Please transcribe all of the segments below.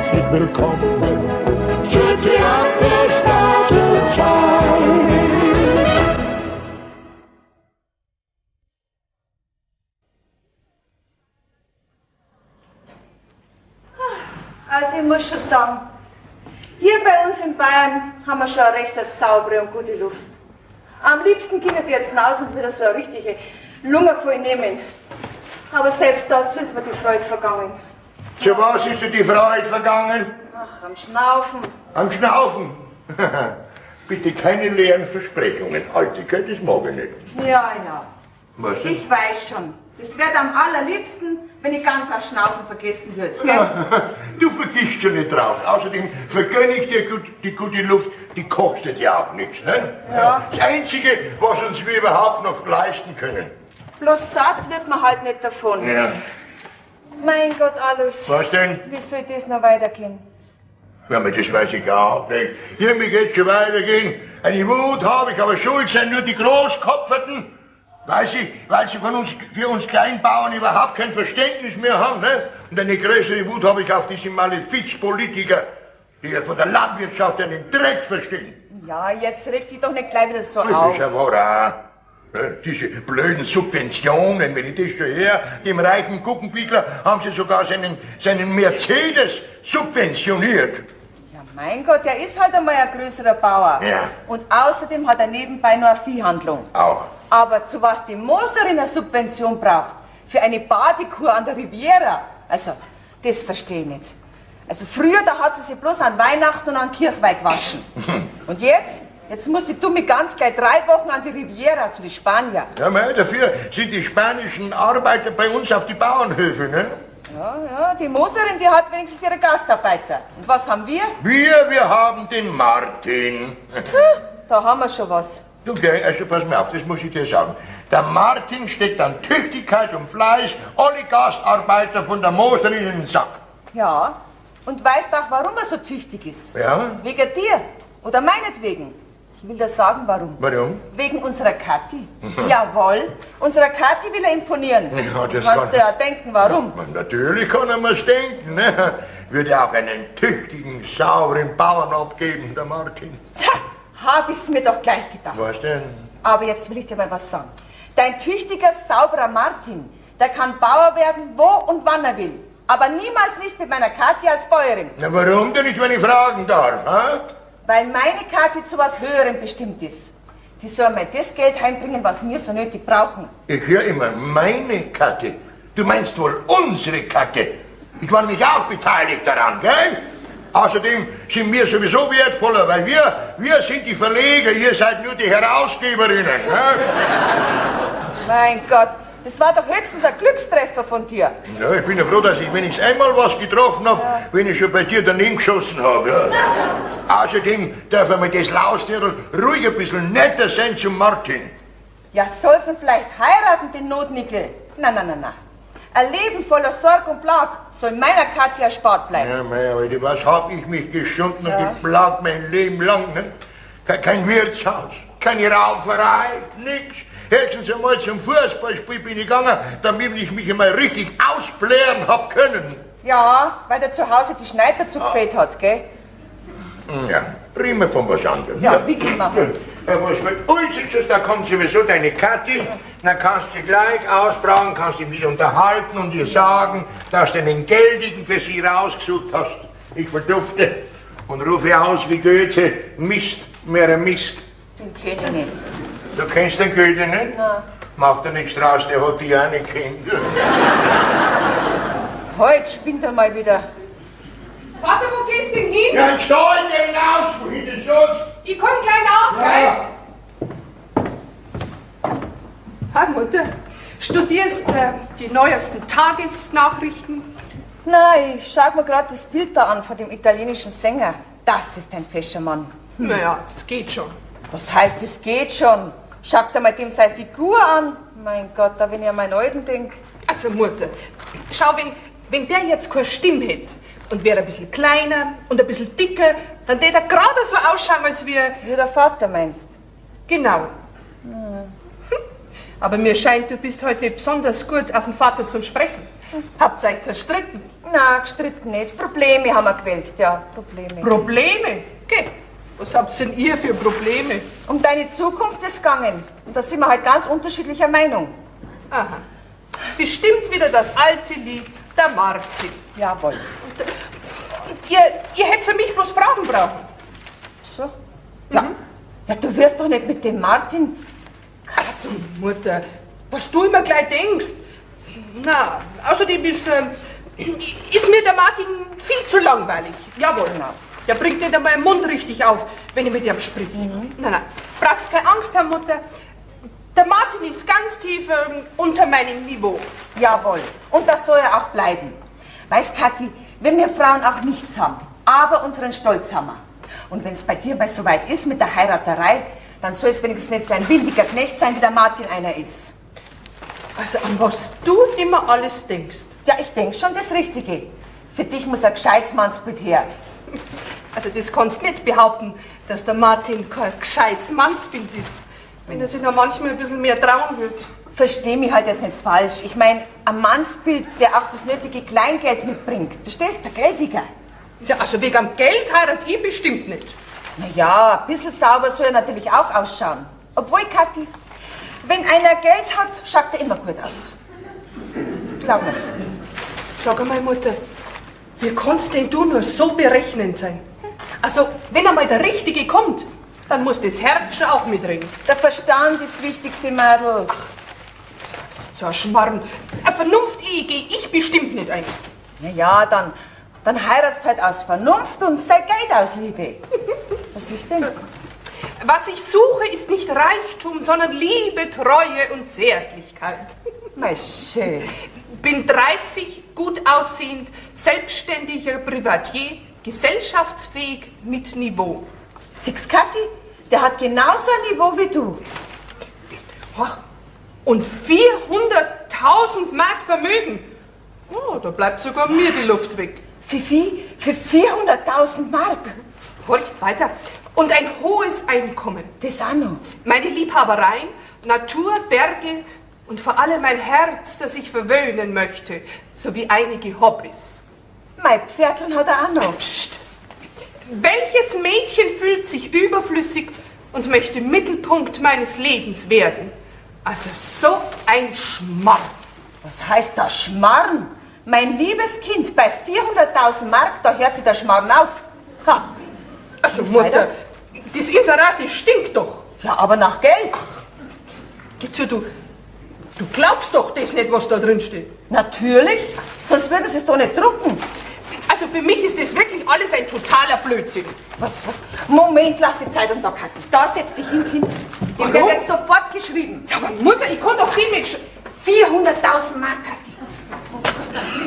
Herzlich willkommen zur Theaterstadelzeit. Also ich muss schon sagen, hier bei uns in Bayern haben wir schon eine recht saubere und gute Luft. Am liebsten ginge ich jetzt hinaus und wieder so eine richtige Lunge voll nehmen. Aber selbst dazu ist mir die Freude vergangen. Zu was ist dir die Freude vergangen? Ach, am Schnaufen. Am Schnaufen? Bitte keine leeren Versprechungen, Alte, gell? Das mag ich nicht. Ja, ja. Was denn? Ich weiß schon. Das wäre am allerliebsten, wenn ich ganz auf Schnaufen vergessen würde. Gell? Ja, du vergisst schon nicht drauf. Außerdem vergönne ich dir gut, die gute Luft, die kostet ja auch nichts. Ne? Ja. Das Einzige, was uns wir überhaupt noch leisten können. Bloß satt wird man halt nicht davon. Ja. Mein Gott, Alois. Was denn? Wie soll das noch weitergehen? Ja, aber das weiß ich auch nicht. Irgendwie geht's schon weitergehen. Eine Wut habe ich, aber schuld sind nur die Großkopferten. Weil sie von uns, für uns Kleinbauern überhaupt kein Verständnis mehr haben, ne? Und eine größere Wut habe ich auf diese Malefizpolitiker, die ja von der Landwirtschaft einen Dreck verstehen. Ja, jetzt reg dich doch nicht gleich wieder so Das auf. ist ja wahr auch. Ne? Diese blöden Subventionen, wenn ich das schon her, dem reichen Guggenbichler haben sie sogar seinen Mercedes subventioniert. Ja, mein Gott, der ist halt einmal ein größerer Bauer. Ja. Und außerdem hat er nebenbei noch eine Viehhandlung. Auch. Aber zu was die Moserin eine Subvention braucht, für eine Badekur an der Riviera, also, das verstehe ich nicht. Also früher, da hat sie sich bloß an Weihnachten und an Kirchweih gewaschen. Und jetzt? Jetzt muss die Dumme ganz gleich 3 Wochen an die Riviera zu den Spaniern. Ja, mei, dafür sind die spanischen Arbeiter bei uns auf die Bauernhöfe, ne? Ja, ja, die Moserin, die hat wenigstens ihre Gastarbeiter. Und was haben wir? Wir haben den Martin. Puh, da haben wir schon was. Du, gell, also pass mal auf, das muss ich dir sagen. Der Martin steckt an Tüchtigkeit und Fleiß alle Gastarbeiter von der Moserin in den Sack. Ja, und weißt auch, warum er so tüchtig ist? Ja? Wegen dir oder meinetwegen. Ich will dir sagen, warum. Warum? Wegen unserer Kathi. Jawohl, unserer Kathi will er imponieren. Ja, das Kannst kann du ja denken, warum. Man, natürlich kann er mir's denken, ne? Würde auch einen tüchtigen, sauberen Bauern abgeben, der Martin. Tja, hab ich's mir doch gleich gedacht. Was denn? Aber jetzt will ich dir mal was sagen. Dein tüchtiger, sauberer Martin, der kann Bauer werden, wo und wann er will. Aber niemals nicht mit meiner Kathi als Bäuerin. Na, warum denn nicht, wenn ich fragen darf, ha? Weil meine Kathi zu was Höherem bestimmt ist. Die soll mir das Geld heimbringen, was wir so nötig brauchen. Ich höre immer, meine Kathi. Du meinst wohl unsere Kathi. Ich war nämlich auch beteiligt daran, gell? Außerdem sind wir sowieso wertvoller, weil wir sind die Verleger, ihr seid nur die Herausgeberinnen. Ne? Mein Gott, das war doch höchstens ein Glückstreffer von dir. Ja, ich bin ja froh, dass ich wenigstens einmal was getroffen hab, ja, wenn ich schon bei dir daneben geschossen hab. Ja. Außerdem darf er mit das Lausdirndl ruhig ein bisschen netter sein zum Martin. Ja, soll's ihn vielleicht heiraten, den Notnickel? Na, na, na, na. Ein Leben voller Sorg und Plag soll meiner Katja erspart bleiben. Ja, mei, Alter, was hab ich mich geschunden und ja, geplagt mein Leben lang, ne? Kein Wirtshaus, keine Rauferei, nix. Höchstens einmal zum Fußballspiel bin ich gegangen, damit ich mich einmal richtig ausblären hab können. Ja, weil der zu Hause die Schneider zugefällt hat, gell? Ja, prima von was anderem. Ja, wie immer. Ja, was mit uns ist es, da kommt sowieso deine Kathi, dann kannst du gleich ausfragen, kannst dich mit unterhalten und ihr sagen, dass du einen Geldigen für sie rausgesucht hast. Ich verdufte und rufe aus wie Goethe, Mist, mehrer Mist. Den kenn ich nicht. Du kennst den Goethe nicht? Nein. Macht er nichts draus, der hat dich auch nicht kennt. Heute spinnt er mal wieder. Vater, wo gehst du denn hin? Ja, in den Stall geh hinaus, wohin denn sonst? Ich komm gleich nach, ja, gell? Hi, Mutter. Studierst die neuesten Tagesnachrichten? Nein, ich schau mir grad das Bild da an von dem italienischen Sänger. Das ist ein fescher Mann. Naja, es geht schon. Was heißt, es geht schon? Schau dir mal dem seine Figur an. Mein Gott, da wenn ich an meinen Alten denk. Also Mutter, schau, wenn der jetzt keine Stimme hätte und wäre ein bisschen kleiner und ein bisschen dicker, dann tät er gerade so ausschauen, als wir... Wie der Vater meinst? Genau. Aber mir scheint, du bist heute nicht besonders gut auf den Vater zum Sprechen. Habt ihr euch zerstritten? Na, gestritten nicht. Probleme haben wir gewälzt, ja. Probleme. Probleme? Geh, was habt denn ihr für Probleme? Um deine Zukunft ist gegangen. Und da sind wir halt ganz unterschiedlicher Meinung. Aha. Bestimmt wieder das alte Lied, der Martin. Jawohl. Und ihr hättet ja mich bloß fragen brauchen. So? Ja. Ja, du wirst doch nicht mit dem Martin... Ach so, Mutter, was du immer gleich denkst. Na, außerdem ist mir der Martin viel zu langweilig. Jawohl. Na. Der bringt nicht einmal den Mund richtig auf, wenn ich mit ihm sprich. Mhm. Nein, nein, brauchst keine Angst haben, Mutter. Der Martin ist ganz tief unter meinem Niveau. Jawohl. Und das soll er auch bleiben. Weißt, Kathi, wenn wir Frauen auch nichts haben, aber unseren Stolz haben wir. Und wenn es bei dir mal so weit ist mit der Heiraterei, dann soll es wenigstens nicht so ein windiger Knecht sein, wie der Martin einer ist. Also an was du immer alles denkst. Ja, ich denk schon das Richtige. Für dich muss ein gescheites Mannsbild her. Also das kannst nicht behaupten, dass der Martin kein gescheites Mannsbild ist. Wenn er sich noch manchmal ein bisschen mehr trauen wird. Versteh mich halt jetzt nicht falsch. Ich mein, ein Mannsbild, der auch das nötige Kleingeld mitbringt. Verstehst du? Der Geldiger. Ja, also wegen dem Geld heirat ich bestimmt nicht. Na ja, ein bisschen sauber soll er natürlich auch ausschauen. Obwohl, Kathi, wenn einer Geld hat, schaut er immer gut aus. Glaub mir's. Sag einmal, Mutter, wie kannst denn du nur so berechnend sein? Also, wenn einmal der Richtige kommt, dann muss das Herz schon auch mitreden. Der Verstand ist das Wichtigste, Madel. Ach, so ein Schmarrn. Eine Vernunft-Ehe gehe ich bestimmt nicht ein. Na ja, dann heiratst halt aus Vernunft und sei Geld aus Liebe. Was ist denn? Was ich suche, ist nicht Reichtum, sondern Liebe, Treue und Zärtlichkeit. Mei, schön. Bin 30, gut aussehend, selbstständiger Privatier, gesellschaftsfähig mit Niveau. Siehst, Kathi, der hat genauso ein Niveau wie du. Ach, und 400.000 Mark Vermögen. Oh, da bleibt sogar mir die Luft weg. Fifi, für 400.000 Mark. Horch, weiter. Und ein hohes Einkommen. Das auch noch. Meine Liebhabereien, Natur, Berge und vor allem mein Herz, das ich verwöhnen möchte, sowie einige Hobbys. Mein Pferdchen hat er auch noch. Psst. Welches Mädchen fühlt sich überflüssig und möchte Mittelpunkt meines Lebens werden? Also so ein Schmarrn. Was heißt das Schmarrn? Mein liebes Kind, bei 400.000 Mark, da hört sich der Schmarrn auf. Ha. Also Mutter, das Inserat, das stinkt doch. Ja, aber nach Geld. Geh zu, du glaubst doch das nicht, was da drin steht. Natürlich, sonst würden sie es doch nicht drucken. Also für mich ist das wirklich alles ein totaler Blödsinn. Was? Moment, lass die Zeitung da, Kathi. Da setz dich hin, Kind. Dem wird jetzt sofort geschrieben. Ja, aber Mutter, ich kann doch den mit 400.000 Mark, Kathi.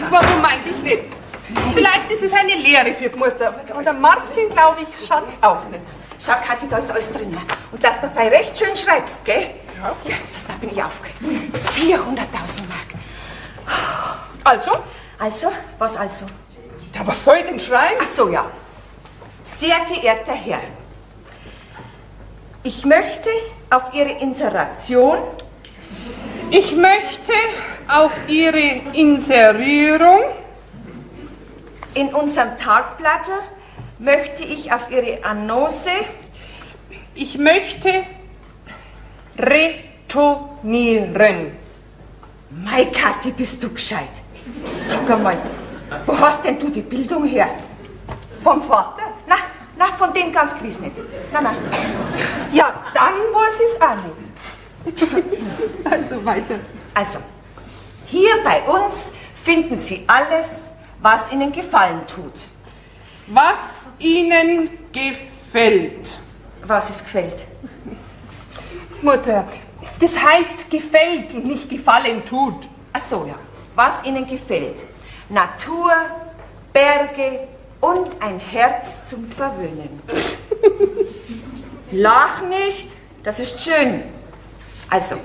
Warum eigentlich nicht? Vielleicht ist es eine Lehre für die Mutter. Und der Martin, glaube ich, schaut's auch nicht. Schau, Kathi, da ist alles drin. Und dass du dabei recht schön schreibst, gell? Ja. Jesus, da bin ich aufgeregt. 400.000 Mark. Also? Also? Was also? Ja, was soll ich denn schreiben? Ach so, ja. Sehr geehrter Herr, ich möchte auf Ihre Inseration... Ich möchte auf Ihre Inserierung... In unserem Tagblattl möchte ich auf Ihre Annonce... Ich möchte retournieren. Mei, Kathi, bist du gescheit. Sag einmal, wo hast denn du die Bildung her? Vom Vater? Na, na, von dem ganz gewiss nicht. Na, na. Ja, dann weiß ich's auch nicht. Also weiter. Also, hier bei uns finden Sie alles, was Ihnen gefallen tut. Was Ihnen gefällt. Was es gefällt? Mutter, das heißt gefällt und nicht gefallen tut. Ach so, ja. Was Ihnen gefällt. Natur, Berge und ein Herz zum Verwöhnen. Lach nicht, das ist schön. Also,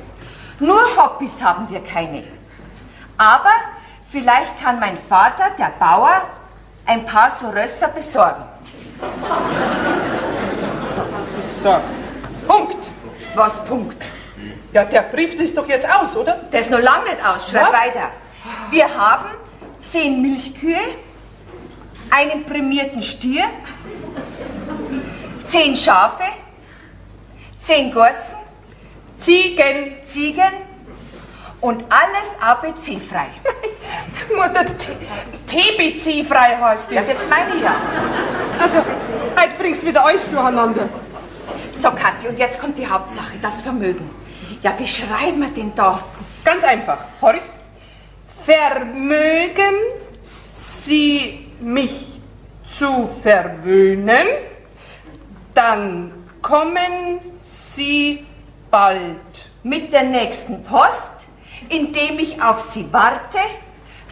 nur Hobbys haben wir keine. Aber vielleicht kann mein Vater, der Bauer, ein paar so Rösser besorgen. So. So. Punkt. Was Punkt? Ja, der Brief ist doch jetzt aus, oder? Der ist noch lange nicht aus. Schreib Was? weiter. Wir haben 10 Milchkühe, einen prämierten Stier, 10 Schafe, 10 Gorsen, Ziegen und alles ABC-frei. Mutter, TBC-frei heißt das. Ja, das meine ich ja. Also, heute bringst du wieder alles durcheinander. So, Kathi, und jetzt kommt die Hauptsache, das Vermögen. Ja, wie schreiben wir denn da? Ganz einfach, horch. Vermögen Sie mich zu verwöhnen, dann kommen Sie bald. Mit der nächsten Post, indem ich auf Sie warte,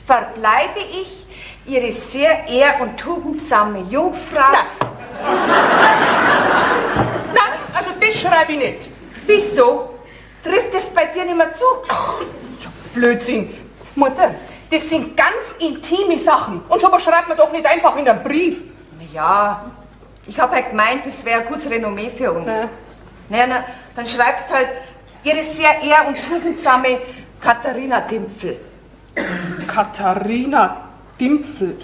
verbleibe ich Ihre sehr ehr- und tugendsame Jungfrau. Nein. Nein, also das schreibe ich nicht. Wieso? Trifft es bei dir nicht mehr zu? Ach, so Blödsinn. Mutter, das sind ganz intime Sachen. Und sowas schreibt man doch nicht einfach in einen Brief. Na ja, ich habe halt gemeint, das wäre ein gutes Renommee für uns. Ja. Naja, na, dann schreibst halt Ihre sehr ehr- und tugendsame Katharina Dimpfel. Katharina Dimpfel.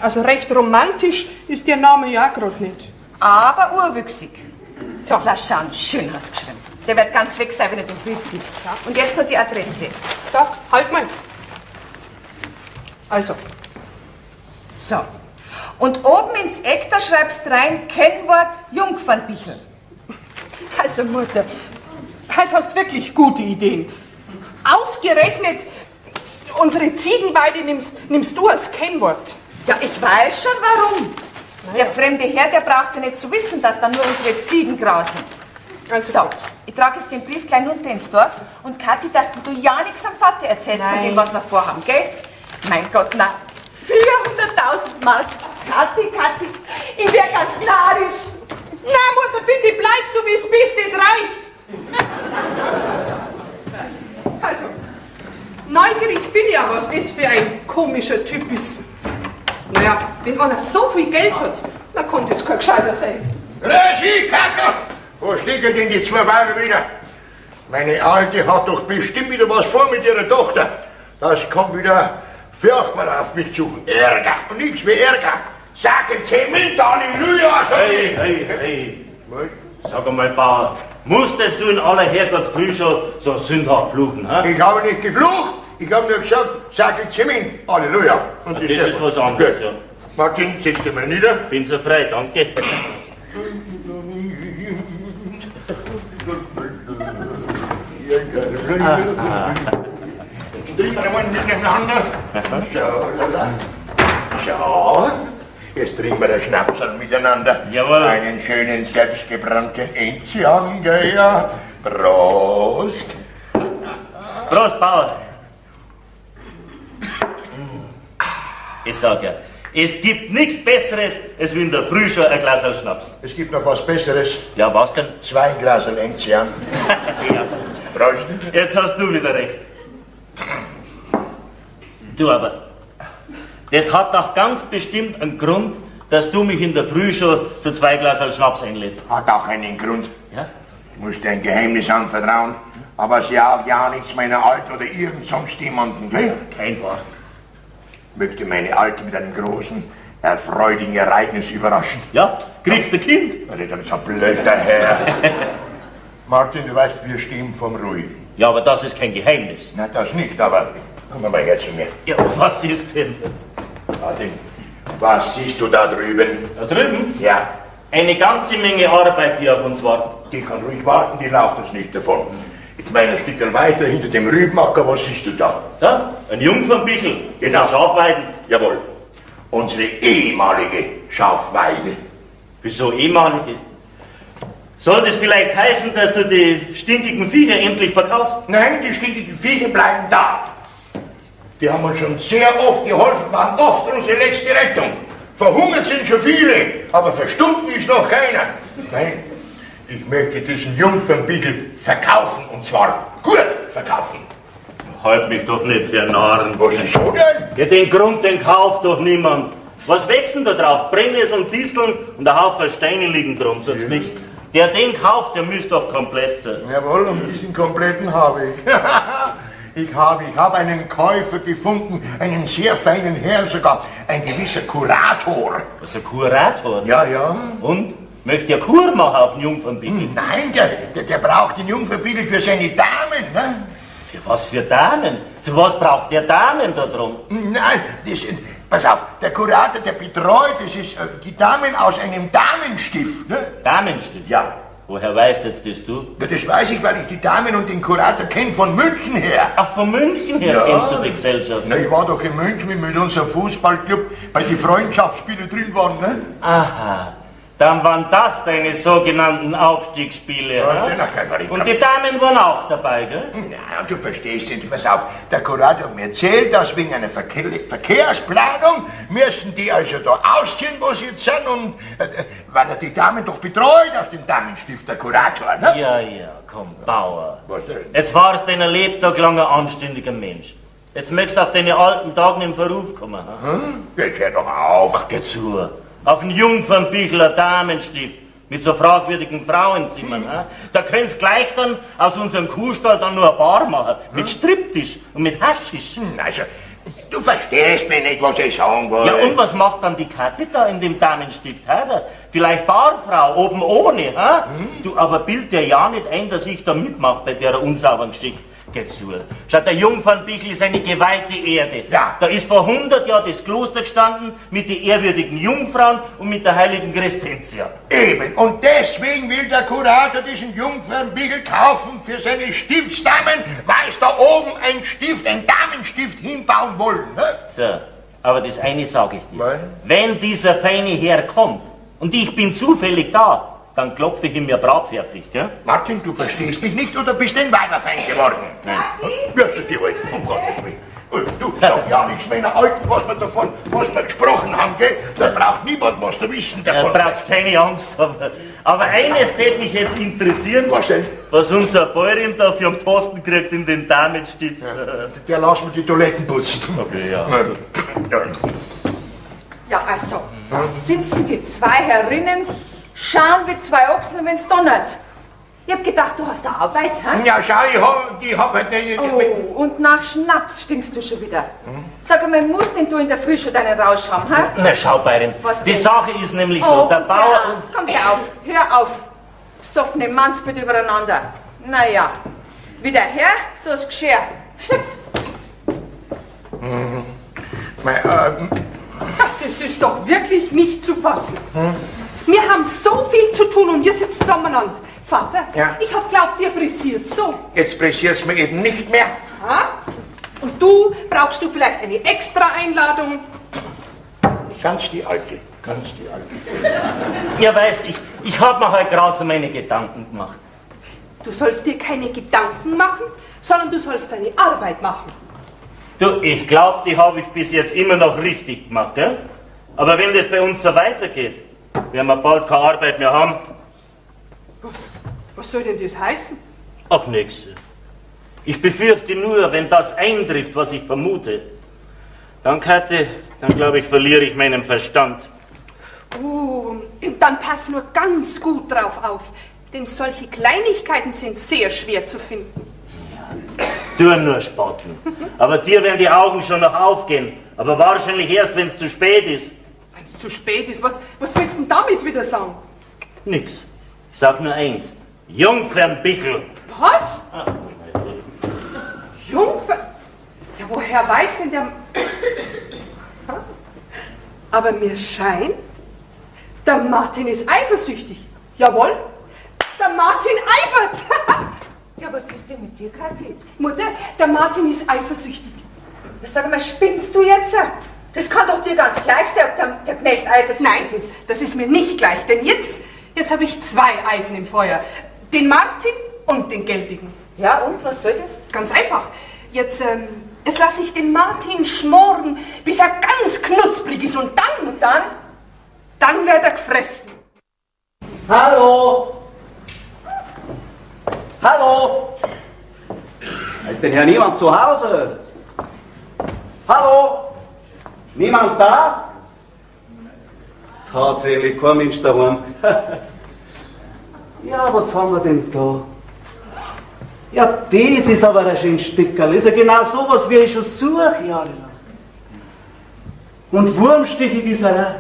Also recht romantisch ist der Name ja gerade nicht. Aber urwüchsig. So. Das lass schauen, schön hast du geschrieben. Der wird ganz weg sein, wenn er den Brief sieht. Ja. Und jetzt noch die Adresse. Da, halt mal. Also. So. Und oben ins Eck, da schreibst rein, Kennwort Jungfernbichl. Also Mutter, heute hast du wirklich gute Ideen. Ausgerechnet unsere Ziegenweide nimmst du als Kennwort. Ja, ich weiß schon warum. Naja. Der fremde Herr, der braucht ja nicht zu wissen, dass da nur unsere Ziegen grasen. Also so, ich trage jetzt den Brief gleich runter ins Dorf und Kathi, dass du ja nichts am Vater erzählst von dem, was wir vorhaben, gell? Mein Gott, na, 400.000 Mark. Kathi, Kathi, ich wär ganz narrisch. Na, Mutter, bitte bleib so, wie es bist, es reicht. Also, neugierig bin ich ja, was das für ein komischer Typ ist. Naja, wenn einer so viel Geld hat, dann kann das kein Gescheiter sein. Regie, Kacke! Wo stecken denn die zwei Weiber wieder? Meine Alte hat doch bestimmt wieder was vor mit ihrer Tochter. Das kommt wieder furchtbar auf mich zu. Ärger und nichts mehr Ärger. Sagen Zement, Halleluja! Hey, hey, hey. Was? Sag einmal, Bauer, musstest du in aller Herrgottsfrüh schon so sündhaft fluchen, hä? Ich habe nicht geflucht, ich habe nur gesagt, sage Zement, Halleluja. Und das ist was anderes, ja. Martin, setz dich mal nieder. Bin so frei, danke. Jetzt trinken wir mal miteinander. So, lala. So. Jetzt trinken wir den Schnaps miteinander. Jawohl. Einen schönen selbstgebrannten Enzian, ja. Prost. Prost, Bauer. Ich sag ja, es gibt nichts Besseres, als wie in der Früh schon ein Glas Schnaps. Es gibt noch was Besseres. Ja, was denn? 2 Glas Enzian. Ja. Prost. Jetzt hast du wieder recht. Du aber, das hat doch ganz bestimmt einen Grund, dass du mich in der Früh schon zu 2 Glas Schnaps einlädst. Hat auch einen Grund. Ja? Ich muss dir ein Geheimnis anvertrauen, aber sie hat ja nichts meiner Alten oder irgend sonst jemanden, gell? Kein Wort. Möchte meine Alte mit einem großen, erfreudigen Ereignis überraschen. Ja, kriegst du Kind? Weil ich dann so blöd daher. Martin, du weißt, wir stehen vom Ruin. Ja, aber das ist kein Geheimnis. Na, das nicht, aber komm mal her zu mir. Ja, was ist denn? Martin, was siehst du da drüben? Da drüben? Ja. Eine ganze Menge Arbeit, die auf uns wartet. Die kann ruhig warten, die läuft uns nicht davon. Ich meine, ein Stückchen weiter hinter dem Rübenacker, was siehst du da? Da? Ein Jungfernbichl. Genau. Schafweiden. Jawohl. Unsere ehemalige Schafweide. Wieso ehemalige? Soll das vielleicht heißen, dass du die stinkigen Viecher endlich verkaufst? Nein, die stinkigen Viecher bleiben da. Die haben uns schon sehr oft geholfen, waren oft unsere letzte Rettung. Verhungert sind schon viele, aber verstunken ist noch keiner. Nein, ich möchte diesen Jungfernbichl verkaufen, und zwar gut verkaufen. Halt mich doch nicht für einen Narren. Was ist so denn? Ja, den Grund, den kauft doch niemand. Was wächst denn da drauf? Brennnesseln, Disteln und ein Haufen Steine liegen drum, sonst ja. nichts. Der den kauft, der müsste doch komplett sein. Jawohl, und diesen kompletten habe ich. Ich hab einen Käufer gefunden, einen sehr feinen Herrn sogar, ein gewisser Kurator. Was, ein Kurator? Ja, ja. Und? Möchte der Kur machen auf den Jungfernbichl? Nein, der braucht den Jungfernbichl für seine Damen, ne? Für was für Damen? Zu was braucht der Damen da drum? Nein, das, pass auf, der Kurator, der betreut, das ist die Damen aus einem Damenstift, ne? Damenstift? Ja. Woher weißt jetzt das du? Ja, das weiß ich, weil ich die Damen und den Kurator kenne von München her. Ach, von München her ja. Kennst du die Gesellschaft? Na, ich war doch in München mit unserem Fußballclub, weil die Freundschaftsspiele drin waren, ne? Aha. Dann waren das deine sogenannten Aufstiegsspiele. Ja, ja? Und die Damen waren auch dabei, gell? Na, du verstehst nicht. Pass auf, der Kurator hat mir erzählt, dass wegen einer Verkehrsplanung müssen die also da ausziehen, wo sie jetzt sind, und weil er die Damen doch betreut aus dem Damenstift, der Kurator, ne? Ja, ja, komm, Bauer. Was denn? Jetzt warst du dein Lebtag lang ein anständiger Mensch. Jetzt möchtest du auf deine alten Tagen im Verruf kommen. Hm? Jetzt hör doch auf. Ach, geh zu. Auf den Jungfernbichler Damenstift mit so fragwürdigen Frauenzimmern. Hm? Da könnt's gleich dann aus unserem Kuhstall dann nur ein Bar machen. Mit Striptisch und mit Haschisch. Also, du verstehst mich nicht, was ich sagen will. Ja, und was macht dann die Kathi da in dem Damenstift? He? Vielleicht Barfrau, oben ohne. He? Du, aber bild dir ja nicht ein, dass ich da mitmache bei der unsauberen Geschichte. Geh zu. Schaut, der Jungfernbichl ist eine geweihte Erde. Ja. Da ist vor 100 Jahren das Kloster gestanden mit den ehrwürdigen Jungfrauen und mit der heiligen Crescentia. Eben, und deswegen will der Kurator diesen Jungfernbichl kaufen für seine Stiftsdamen, weil es da oben ein Stift, ein Damenstift hinbauen wollen. Ne? So, aber das eine sage ich dir. Was? Wenn dieser feine Herr kommt und ich bin zufällig da, dann klopfe ich ihm mir bratfertig, gell? Martin, du verstehst mich nicht oder bist ein Weiberfeind geworden? Nein. Ja, ist die Welt, um Gottes Willen. Du, sag ja nichts meiner Alten, was wir davon, was wir gesprochen haben, gell? Da braucht niemand was zu wissen davon. Da brauchst keine Angst haben. Aber eines tät mich jetzt interessieren. Was denn? Was unser Bäuerin da für einen Posten kriegt in den Damenstift. Ja, der lässt mir die Toiletten putzen. Okay, ja. Ja, also, da sitzen die zwei Herrinnen, schauen wie zwei Ochsen, wenn's donnert. Ich hab gedacht, du hast da Arbeit, hä? Ja, schau, ich hab halt nicht... Oh, und nach Schnaps stinkst du schon wieder. Hm? Sag einmal, musst denn du in der Früh schon deinen Rausch haben, hä? Na, schau, Bayrin, Was die denn? Sache ist nämlich so, der Bauer... Und komm, hör auf, hör auf. Besoffene Mannsbild übereinander. Naja, wieder her, so ist Geschirr. Das ist doch wirklich nicht zu fassen. Hm? Wir haben so viel zu tun und ihr sitzt zusammen. Vater, ja? Ich hab glaubt, dir pressiert so. Jetzt pressiert's mir eben nicht mehr. Ha? Und du, brauchst du vielleicht eine extra Einladung? Ganz die Alte, ganz die Alte. Ja, weißt, ich hab mir halt gerade so meine Gedanken gemacht. Du sollst dir keine Gedanken machen, sondern du sollst deine Arbeit machen. Du, ich glaub, die hab ich bis jetzt immer noch richtig gemacht, gell? Aber wenn das bei uns so weitergeht, werden wir bald keine Arbeit mehr haben. Was soll denn das heißen? Ach, nix. Ich befürchte nur, wenn das eintrifft, was ich vermute, dann, Kathi, dann glaube ich, verliere ich meinen Verstand. Oh, dann pass nur ganz gut drauf auf, denn solche Kleinigkeiten sind sehr schwer zu finden. Ja, du nur spotten. Aber dir werden die Augen schon noch aufgehen. Aber wahrscheinlich erst, wenn es zu spät ist. Wenn es zu spät ist, was willst du denn damit wieder sagen? Nix. Ich sag nur eins. Jungfernbichl. Was? Ach, Jungfern... Ja, woher weiß denn der... Aber mir scheint, der Martin ist eifersüchtig. Jawohl, der Martin eifert. Ja, was ist denn mit dir, Kathi? Mutter, der Martin ist eifersüchtig. Ja, sag mal, spinnst du jetzt? Das kann doch dir ganz gleich sein, ob der Knecht eifersüchtig ist. Nein, das ist mir nicht gleich, denn jetzt habe ich zwei Eisen im Feuer. Den Martin und den Geldigen. Ja, und was soll das? Ganz einfach. Jetzt lasse ich den Martin schmoren, bis er ganz knusprig ist und dann... Und dann? Dann wird er gefressen. Hallo! Hallo! Ist denn hier niemand zu Hause? Hallo? Niemand da? Tatsächlich, kein Mensch daheim. Ja, was haben wir denn da? Ja, das ist aber ein schönes Stickerl. Ist ja genau sowas, wie ich schon suche, jahrelang. Und wurmstichig ist er auch.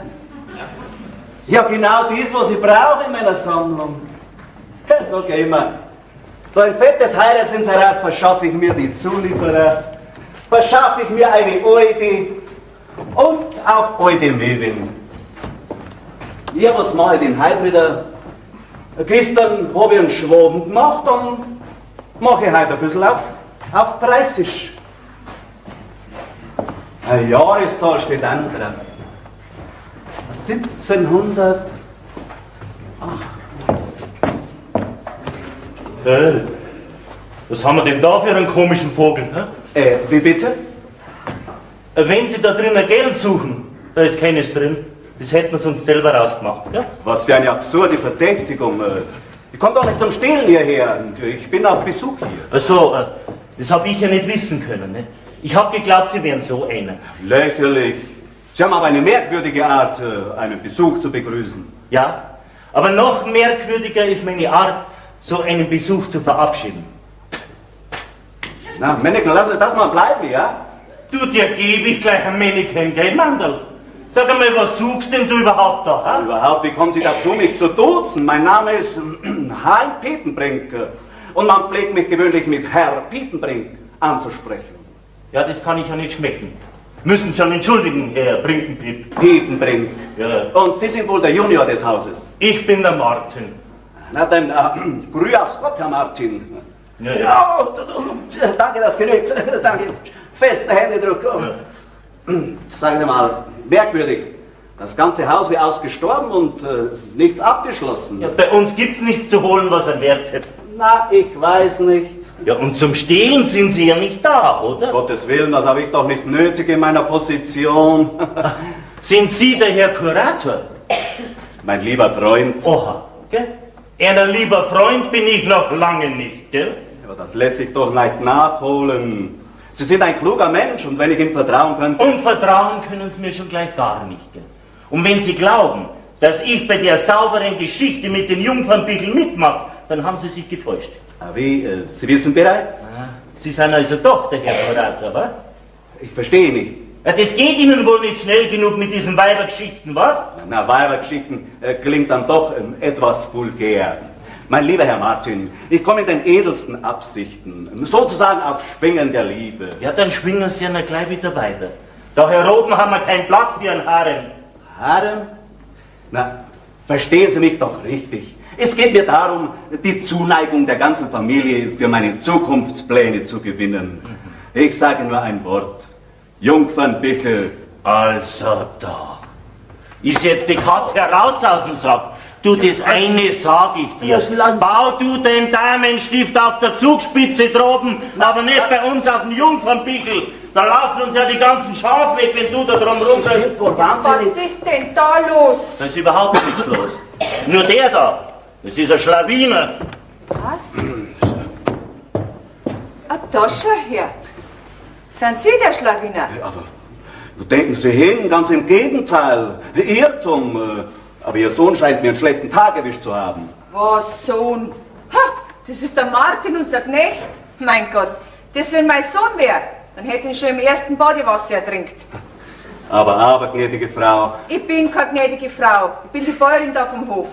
Ja, genau das, was ich brauche in meiner Sammlung. Ja, sag ich immer. Da ein fettes Heiratsinserat verschaffe ich mir die Zulieferer, verschaffe ich mir eine alte und auch alte Möwen. Ja, was mache ich denn heute wieder? Gestern habe ich einen Schwaben gemacht, dann mache ich heute ein bisschen auf Preissisch. Eine Jahreszahl steht auch noch drauf. 1708. Was haben wir denn da für einen komischen Vogel? Hä? Wie bitte? Wenn Sie da drinnen Geld suchen, da ist keines drin. Das hätten wir sonst selber rausgemacht. Gell? Was für eine absurde Verdächtigung. Ich komme doch nicht zum Stehlen hierher. Ich bin auf Besuch hier. Ach so, das habe ich ja nicht wissen können. Ne? Ich habe geglaubt, Sie wären so einer. Lächerlich. Sie haben aber eine merkwürdige Art, einen Besuch zu begrüßen. Ja, aber noch merkwürdiger ist meine Art, so einen Besuch zu verabschieden. Na, Männchen, lass uns das mal bleiben, ja? Du, dir gebe ich gleich ein Männchen, gell, Mandel? Sag einmal, was suchst denn du überhaupt da? Ha? Überhaupt, wie kommen Sie dazu, mich zu duzen? Mein Name ist Hein Piepenbrink. Und man pflegt mich gewöhnlich mit Herr Piepenbrink anzusprechen. Ja, das kann ich ja nicht schmecken. Müssen schon entschuldigen, Herr Brinkenpiep. Piepenbrink. Ja. Und Sie sind wohl der Junior des Hauses? Ich bin der Martin. Na dann, grüß Gott, Herr Martin. Ja, ja. Oh, danke, das genügt. Danke. Festen Händedruck. Ja. Sagen Sie mal, merkwürdig. Das ganze Haus wie ausgestorben und nichts abgeschlossen. Ja, bei uns gibt's nichts zu holen, was einen Wert hat. Na, ich weiß nicht. Ja, und zum Stehlen sind Sie ja nicht da, oder? Um Gottes Willen, das habe ich doch nicht nötig in meiner Position. Sind Sie der Herr Kurator? Mein lieber Freund. Oha, gell? Einer lieber Freund bin ich noch lange nicht, gell? Aber das lässt sich doch leicht nachholen. Sie sind ein kluger Mensch und wenn ich ihm vertrauen könnte... Und vertrauen können Sie mir schon gleich gar nicht, gell? Und wenn Sie glauben, dass ich bei der sauberen Geschichte mit den Jungfernbicheln mitmache, dann haben Sie sich getäuscht. Ah, wie? Sie wissen bereits? Ah, Sie sind also doch der Herr Kurator, was? Ich verstehe nicht. Ja, das geht Ihnen wohl nicht schnell genug mit diesen Weibergeschichten, was? Na, Weibergeschichten klingt dann doch etwas vulgär. Mein lieber Herr Martin, ich komme in den edelsten Absichten, sozusagen auf Schwingen der Liebe. Ja, dann schwingen Sie ja noch gleich wieder weiter. Da hier oben haben wir keinen Platz für einen Harem. Harem? Na, verstehen Sie mich doch richtig. Es geht mir darum, die Zuneigung der ganzen Familie für meine Zukunftspläne zu gewinnen. Ich sage nur ein Wort. Jungfernbichl. Also da. Ist jetzt die Katze heraus aus dem Sack? Du, das eine sag ich dir. Bau du den Damenstift auf der Zugspitze droben, aber nicht bei uns auf dem Jungfernbichl. Da laufen uns ja die ganzen Schafe weg, wenn du da drum rumrennst. Was ist denn da los? Da ist überhaupt nichts los. Nur der da. Das ist ein Schlawiner. Was? Ah, da schau her. Sind Sie der Schlawiner? Ja, aber wo denken Sie hin? Ganz im Gegenteil. Irrtum. Aber Ihr Sohn scheint mir einen schlechten Tag erwischt zu haben. Was, Sohn? Ha, das ist der Martin, unser Knecht. Mein Gott, das, wenn mein Sohn wäre, dann hätte ich ihn schon im ersten Badewasser ertrinkt. Aber, gnädige Frau. Ich bin keine gnädige Frau. Ich bin die Bäuerin da vom Hof.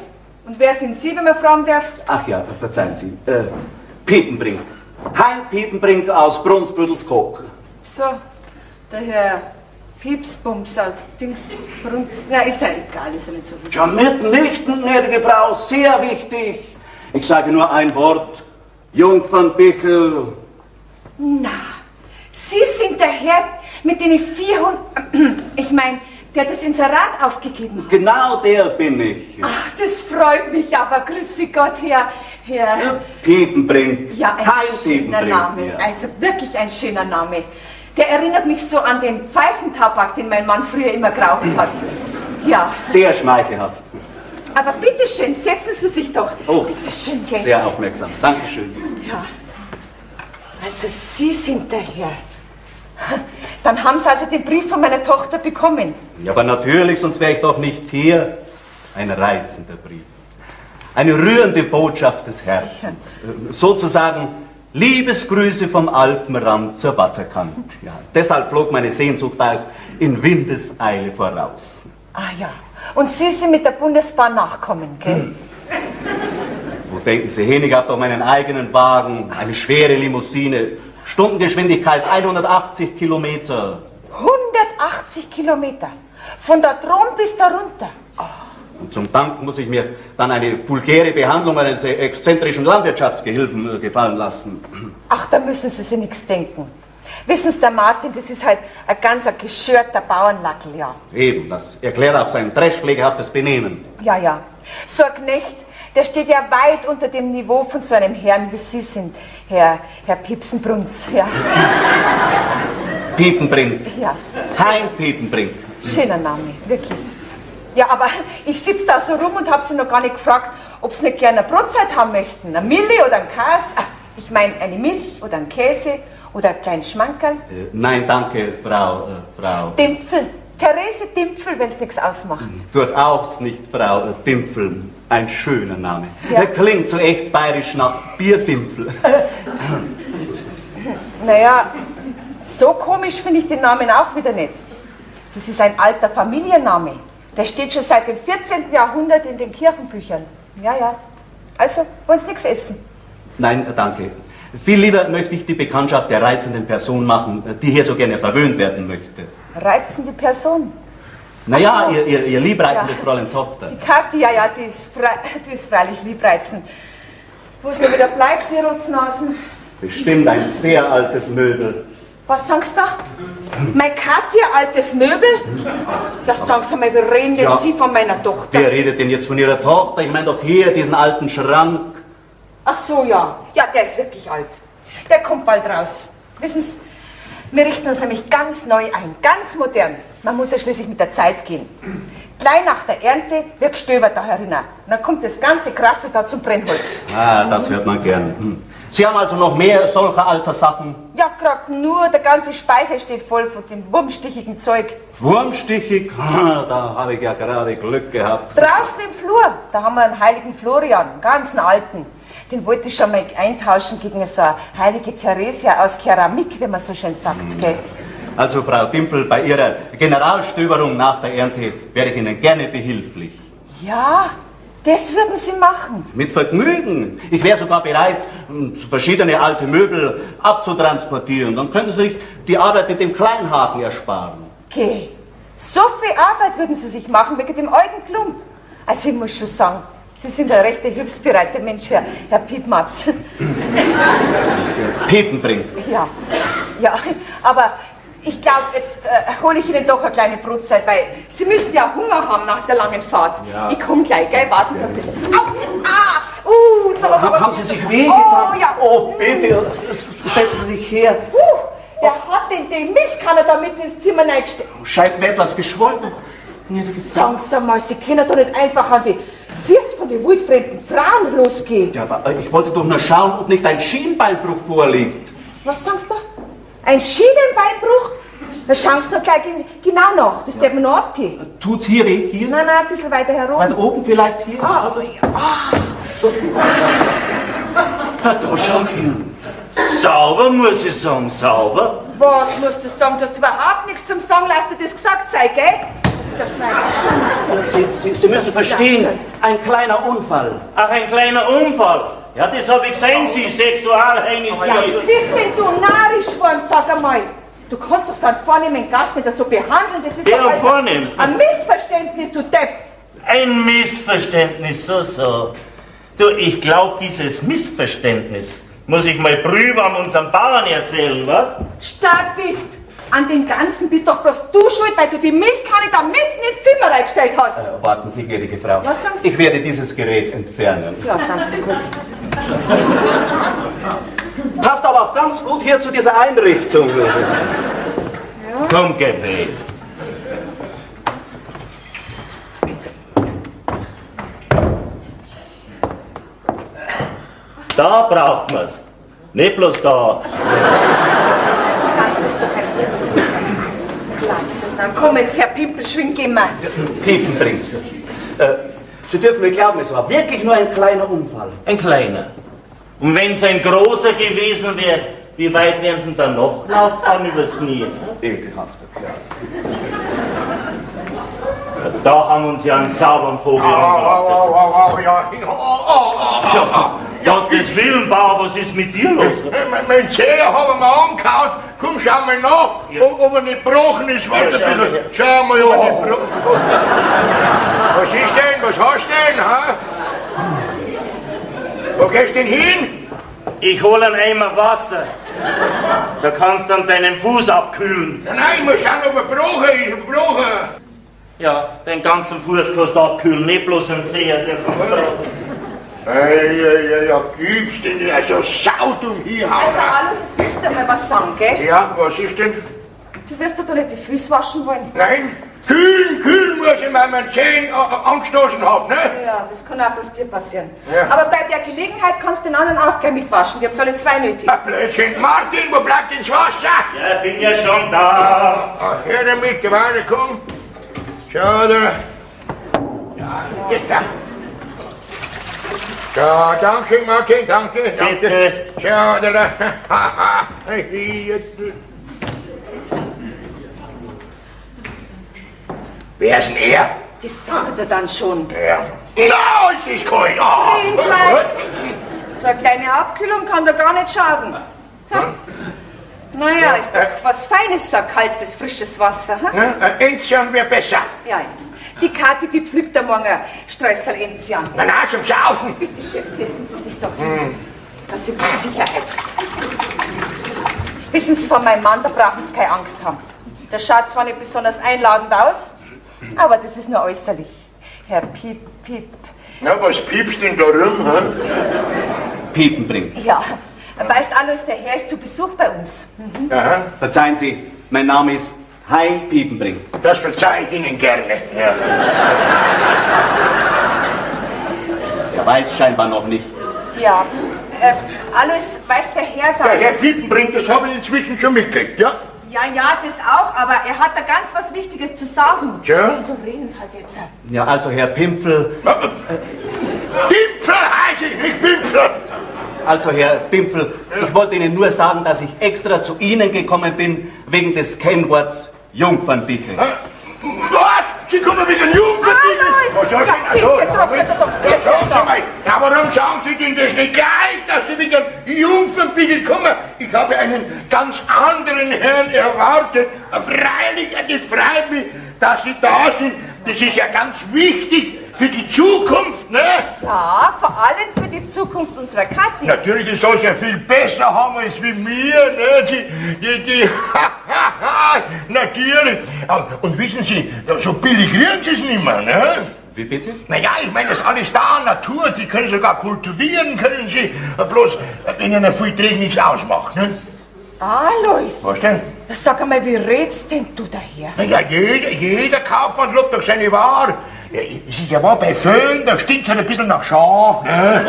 Und wer sind Sie, wenn man fragen darf? Ach ja, verzeihen Sie. Piepenbrink. Hein Piepenbrink aus Brunsbüttelskog. So, der Herr Piepsbums aus Dings, Bruns... Na, ist ja egal, ist ja nicht so wichtig. Ja, mitnichten, gnädige Frau, sehr wichtig. Ich sage nur ein Wort. Jungfernbichl. Na, Sie sind der Herr mit den 400... Ich meine, der das Inserat aufgegeben hat. Genau der bin ich. Ach, das freut mich aber. Grüße Gott, Herr... Piepenbrink. Ja, ein Hein schöner Piepenbrink, Name. Ja. Also wirklich ein schöner Name. Der erinnert mich so an den Pfeifentabak, den mein Mann früher immer geraucht hat. Ja. Sehr schmeichelhaft. Aber bitteschön, setzen Sie sich doch. Oh, bitteschön, gell? Sehr aufmerksam. Dankeschön. Ja. Also Sie sind der Herr. Dann haben Sie also den Brief von meiner Tochter bekommen. Ja, aber natürlich, sonst wäre ich doch nicht hier. Ein reizender Brief. Eine rührende Botschaft des Herzens. Sozusagen Liebesgrüße vom Alpenrand zur Waterkant. Ja, deshalb flog meine Sehnsucht auch in Windeseile voraus. Ah ja, und Sie sind mit der Bundesbahn nachkommen, gell? Wo denken Sie hin? Ich habe doch meinen eigenen Wagen, eine schwere Limousine, Stundengeschwindigkeit 180 Kilometer. 180 Kilometer. Von da drum bis da runter. Und zum Dank muss ich mir dann eine vulgäre Behandlung eines exzentrischen Landwirtschaftsgehilfen gefallen lassen. Ach, da müssen Sie sich nichts denken. Wissen Sie, der Martin, das ist halt ein ganz ein geschörter Bauernlackel, ja. Eben, das erklärt auch sein dreschflegehaftes Benehmen. Ja, ja. So ein Knecht, der steht ja weit unter dem Niveau von so einem Herrn, wie Sie sind, Herr Piepsenbrunz, ja. Piepenbrink. Ja. Hein Piepenbrink. Schöner Name, wirklich. Ja, aber ich sitze da so rum und habe sie noch gar nicht gefragt, ob sie nicht gerne eine Brotzeit haben möchten. Eine Mille oder einen Käse. Ich meine, eine Milch oder einen Käse oder einen kleinen Schmankerl. Nein, danke, Frau. Dimpfel. Therese Dimpfel, wenn es nichts ausmacht. Durchaus nicht, Frau Dimpfel. Ein schöner Name. Ja. Er klingt so echt bayerisch nach Bierdimpfel. Naja, so komisch finde ich den Namen auch wieder nicht. Das ist ein alter Familienname. Der steht schon seit dem 14. Jahrhundert in den Kirchenbüchern. Ja, ja. Also, wollen Sie nichts essen? Nein, danke. Viel lieber möchte ich die Bekanntschaft der reizenden Person machen, die hier so gerne verwöhnt werden möchte. Reizende Person? Naja, so. ihr liebreizendes Ja. Fräulein Tochter. Die Kathi, ja, ja, die ist freilich liebreizend. Wo es nur wieder bleibt, die Rotznasen. Bestimmt ein sehr altes Möbel. Was sagst du da? Mein Kathi, ein altes Möbel? Ja, sagen Sie mal, wie reden denn Ja. Sie von meiner Tochter? Wer redet denn jetzt von Ihrer Tochter? Ich meine doch hier, diesen alten Schrank. Ach so, ja. Ja, der ist wirklich alt. Der kommt bald raus. Wissen Sie, wir richten uns nämlich ganz neu ein, ganz modern. Man muss ja schließlich mit der Zeit gehen. Gleich nach der Ernte wird gestöbert da herinnen. Und dann kommt das ganze Kraffel da zum Brennholz. Ah, das hört man gern. Hm. Sie haben also noch mehr solcher alter Sachen? Ja, grad nur, der ganze Speicher steht voll von dem wurmstichigen Zeug. Wurmstichig? Ah, da habe ich ja gerade Glück gehabt. Draußen im Flur, da haben wir einen heiligen Florian, einen ganzen alten. Den wollte ich schon mal eintauschen gegen so eine heilige Theresia aus Keramik, wie man so schön sagt, gell? Also, Frau Dimpfel, bei Ihrer Generalstöberung nach der Ernte wäre ich Ihnen gerne behilflich. Ja, das würden Sie machen. Mit Vergnügen. Ich wäre sogar bereit, verschiedene alte Möbel abzutransportieren. Dann könnten Sie sich die Arbeit mit dem Kleinhaken ersparen. Okay, so viel Arbeit würden Sie sich machen wegen dem alten Klump. Also ich muss schon sagen, Sie sind ein recht hilfsbereiter Mensch, Herr Piepmatz. Piepenbrink. Ja, ja, aber ich glaube, jetzt hole ich Ihnen doch eine kleine Brotzeit, weil Sie müssen ja Hunger haben nach der langen Fahrt. Ja. Ich komme gleich, gell? Warten Sie ein bisschen. Au! Ah! So, Haben Sie sich wehgetan? Oh, ja. Oh, bitte, setzen Sie sich her. Wer hat denn die Milchkanne da mitten ins Zimmer reingestellt? Scheint mir etwas geschwollen. Sagen Sie mal, Sie können doch nicht einfach an die Füße von den wildfremden Frauen losgehen. Ja, aber ich wollte doch nur schauen, ob nicht ein Schienbeinbruch vorliegt. Was sagst du? Ein Schienenbeinbruch? Da schauen Sie noch gleich genau nach. Das darf man noch abgehen. Tut's hier weh? Hier? Nein, nein, ein bisschen weiter herum. Weiter oben vielleicht? Hier? Ah, ah. Da schau her. Sauber, muss ich sagen, sauber. Was musst du sagen? Du hast überhaupt nichts zum Sagen, lass dir das gesagt sein, gell? Das ist das Sie müssen verstehen, ein kleiner Unfall. Ach, ein kleiner Unfall. Ja, das hab ich gesehen, Sie Sexualheini. Ja, bist denn du narrisch geworden, sag einmal. Du kannst doch so einen vornehmen Gast nicht so behandeln, das ist Der doch also vornehm. ein Missverständnis, du Depp. Ein Missverständnis, so, so. Du, ich glaub, dieses Missverständnis muss ich mal prüfen an unserem Bauern erzählen, was? Stark bist. An dem Ganzen bist doch bloß du schuld, weil du die Milchkanne da mitten ins Zimmer reingestellt hast. Warten Sie, gnädige Frau. Was sagen Sie? Ich werde dieses Gerät entfernen. Ja, sagen Sie kurz. Passt aber auch ganz gut hier zu dieser Einrichtung. Ja. Komm, geh weg. Also. Da braucht man's. Nicht bloß da. Das ist doch ein Glaubst du das noch? Komm jetzt, Herr Pimpelschwing, geh mal. Piepenbrink. Sie dürfen mir glauben, es war wirklich nur ein kleiner Unfall. Ein kleiner. Und wenn's ein großer gewesen wäre, wie weit wären sie denn dann noch lauffahren übers Knie? Ekelhafter Kerl. Ja, da haben wir uns ja einen sauberen Vogel Au, au, angebracht. au, au, au, ja, oh, oh, oh, oh, oh. Gottes Willen, Bauer, was ist mit dir los? Mein Zeher haben wir angehauen. Komm, schau mal nach, Ja. ob er nicht gebrochen ist. Warte Ja, ein schau bisschen. mal her. Schau mal, ob er nicht gebrochen ist. Was ist denn? Was hast du denn? Ha? Wo gehst du denn hin? Ich hol einen Eimer Wasser. Da kannst du dann deinen Fuß abkühlen. Nein, nein, ich muss schauen, ob er gebrochen ist. Ob er gebrochen. Ja, den ganzen Fuß kannst du abkühlen, nicht bloß einen Zeher, der kannst du brauchen. Ey, ey, ey, ja, gibt's denn nicht? Also saudumm hier. Also, alles inzwischen einmal was sagen, gell? Ja, was ist denn? Du wirst dir doch nicht die Füße waschen wollen. Nein, kühlen, kühlen muss ich, weil mein Zehen angestoßen hab, ne? Ja, das kann auch bloß dir passieren. Ja. Aber bei der Gelegenheit kannst du den anderen auch gleich mitwaschen. Die haben alle zwei nötig. Ach, Blödsinn. Martin, wo bleibt denn das Wasser? Ja, bin ja schon da. Ah, her damit, warte, komm. Schau da. Ja, geht da. Ja, danke, Martin, danke, danke. Bitte. Schau da. Haha. Wer ist denn er? Das sagt er dann schon. Ja. Na, es ist kalt. Ah. Trink, So eine kleine Abkühlung kann da gar nicht schaden. Ha. Naja, ist doch was Feines, so ein kaltes, frisches Wasser. Ha? Ne, ein Enzian wäre besser. Ja, ja. Die Kathi, die pflückt am Morgen ein Streusel Enzian. Na, na, zum Saufen. Bitte schön, setzen Sie sich doch hin. Da sind Sie in Sicherheit. Wissen Sie, von meinem Mann, da brauchen Sie keine Angst haben. Der schaut zwar nicht besonders einladend aus, aber das ist nur äußerlich. Herr Piep, Piep. Na, was piepst denn da rum? Hä? Piepen bringt. Ja, weißt Alois, der Herr ist zu Besuch bei uns. Aha. Verzeihen Sie, mein Name ist Hein Piepenbrink. Das verzeih ich Ihnen gerne. Ja. Er weiß scheinbar noch nicht. Ja, Alois, weiß der Herr da? Der Herr Piepenbrink, das habe ich inzwischen schon mitgekriegt, ja? Ja, ja, das auch, aber er hat da ganz was Wichtiges zu sagen. Tja? So reden Sie halt jetzt. Ja, also Herr Pimpfel, Pimpfel heiße ich, nicht Pimpfel! also Herr Pimpfel, ich wollte Ihnen nur sagen, dass ich extra zu Ihnen gekommen bin, wegen des Kennworts Jungfernbichl. Was? Sie kommen mit den Jungfernbichl? Alois! Was das Ja, denn? Also, bitte, trocknet doch ja, sagen Sie doch. mal, ja, warum sagen Sie denn das nicht gleich, dass Sie mit dem Jungfernbichl kommen? Ich habe einen ganz anderen Herrn erwartet. Freilich, das freut mich, dass Sie da sind. Das ist ja ganz wichtig für die Zukunft, ne? Ja, vor allem für die Zukunft unserer Kathi. Natürlich, die soll's ja viel besser haben als wie mir, ne? Die, natürlich. Und wissen Sie, so billig kriegen Sie es nicht mehr, ne? Wie bitte? Naja, ich meine, das ist alles da, Natur, die können sogar kultivieren, können Sie. Bloß, wenn Ihnen viel Träg nichts ausmacht, ne? Alois! Was denn? Na, sag einmal, wie redst denn du daher? Naja, jeder Kaufmann lobt doch seine Ware. Ja, es ist ja wahr, bei Föhn, da stinkt's halt ein bisschen nach Schaf, ne?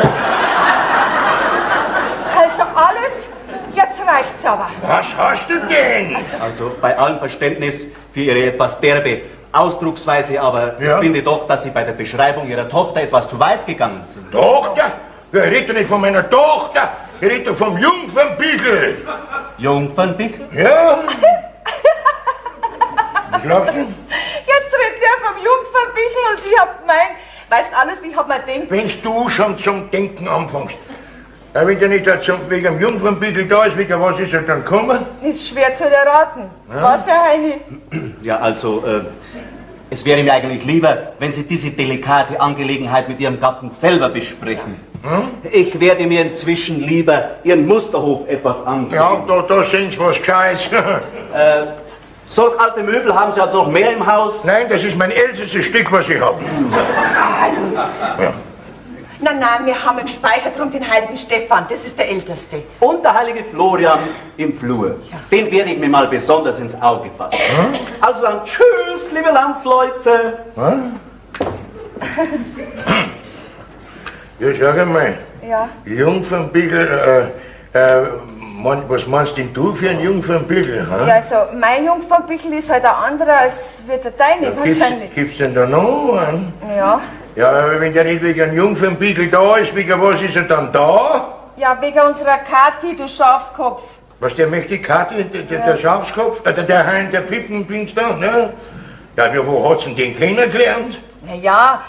Also alles, jetzt reicht's aber. Was hast du denn? Also bei allem Verständnis für Ihre etwas derbe Ausdrucksweise, aber Ja. ich finde doch, dass Sie bei der Beschreibung Ihrer Tochter etwas zu weit gegangen sind. Tochter? Ja, ich rede doch nicht von meiner Tochter, ich rede doch vom Jungfernbichl. Jungfernbichl? Ja? Was lachst du? Jetzt redet der vom Jungfernbichl und ich hab gemeint, weißt alles, ich hab mir gedacht, Wenn's du schon zum Denken anfängst, ja, wenn der nicht da wegen dem Jungfernbichl da ist, wegen was ist er dann gekommen? ist schwer zu erraten. Was, Herr Heini? Ja, also, es wäre mir eigentlich lieber, wenn Sie diese delikate Angelegenheit mit Ihrem Gatten selber besprechen. Ich werde mir inzwischen lieber Ihren Musterhof etwas ansehen. Ja, da sind's was Gescheites. Solch alte Möbel haben Sie also noch mehr im Haus? Nein, das ist mein ältestes Stück, was ich habe. Alois! Ja. Na, na, wir haben im Speicher drum den heiligen Stefan, das ist der Älteste. Und der heilige Florian im Flur. Den werde ich mir mal besonders ins Auge fassen. Also dann tschüss, liebe Landsleute. Ja, sag einmal, Ja. Jungfernbichl, was meinst denn du für einen Jungfernbichl? Ja, also mein Jungfernbichl ist halt ein anderer als wird der deine wahrscheinlich. Gibt's denn da noch einen? Ja. Ja, wenn der nicht wegen einem Jungfernbichl da ist, wegen was ist er dann da? Ja, wegen unserer Kathi, du Schafskopf. Was, der möchte die Kathi, der Schafskopf? Der Hein, der Pippenpins da, ne? Ja, wo hat's denn den kennengelernt? Na ja,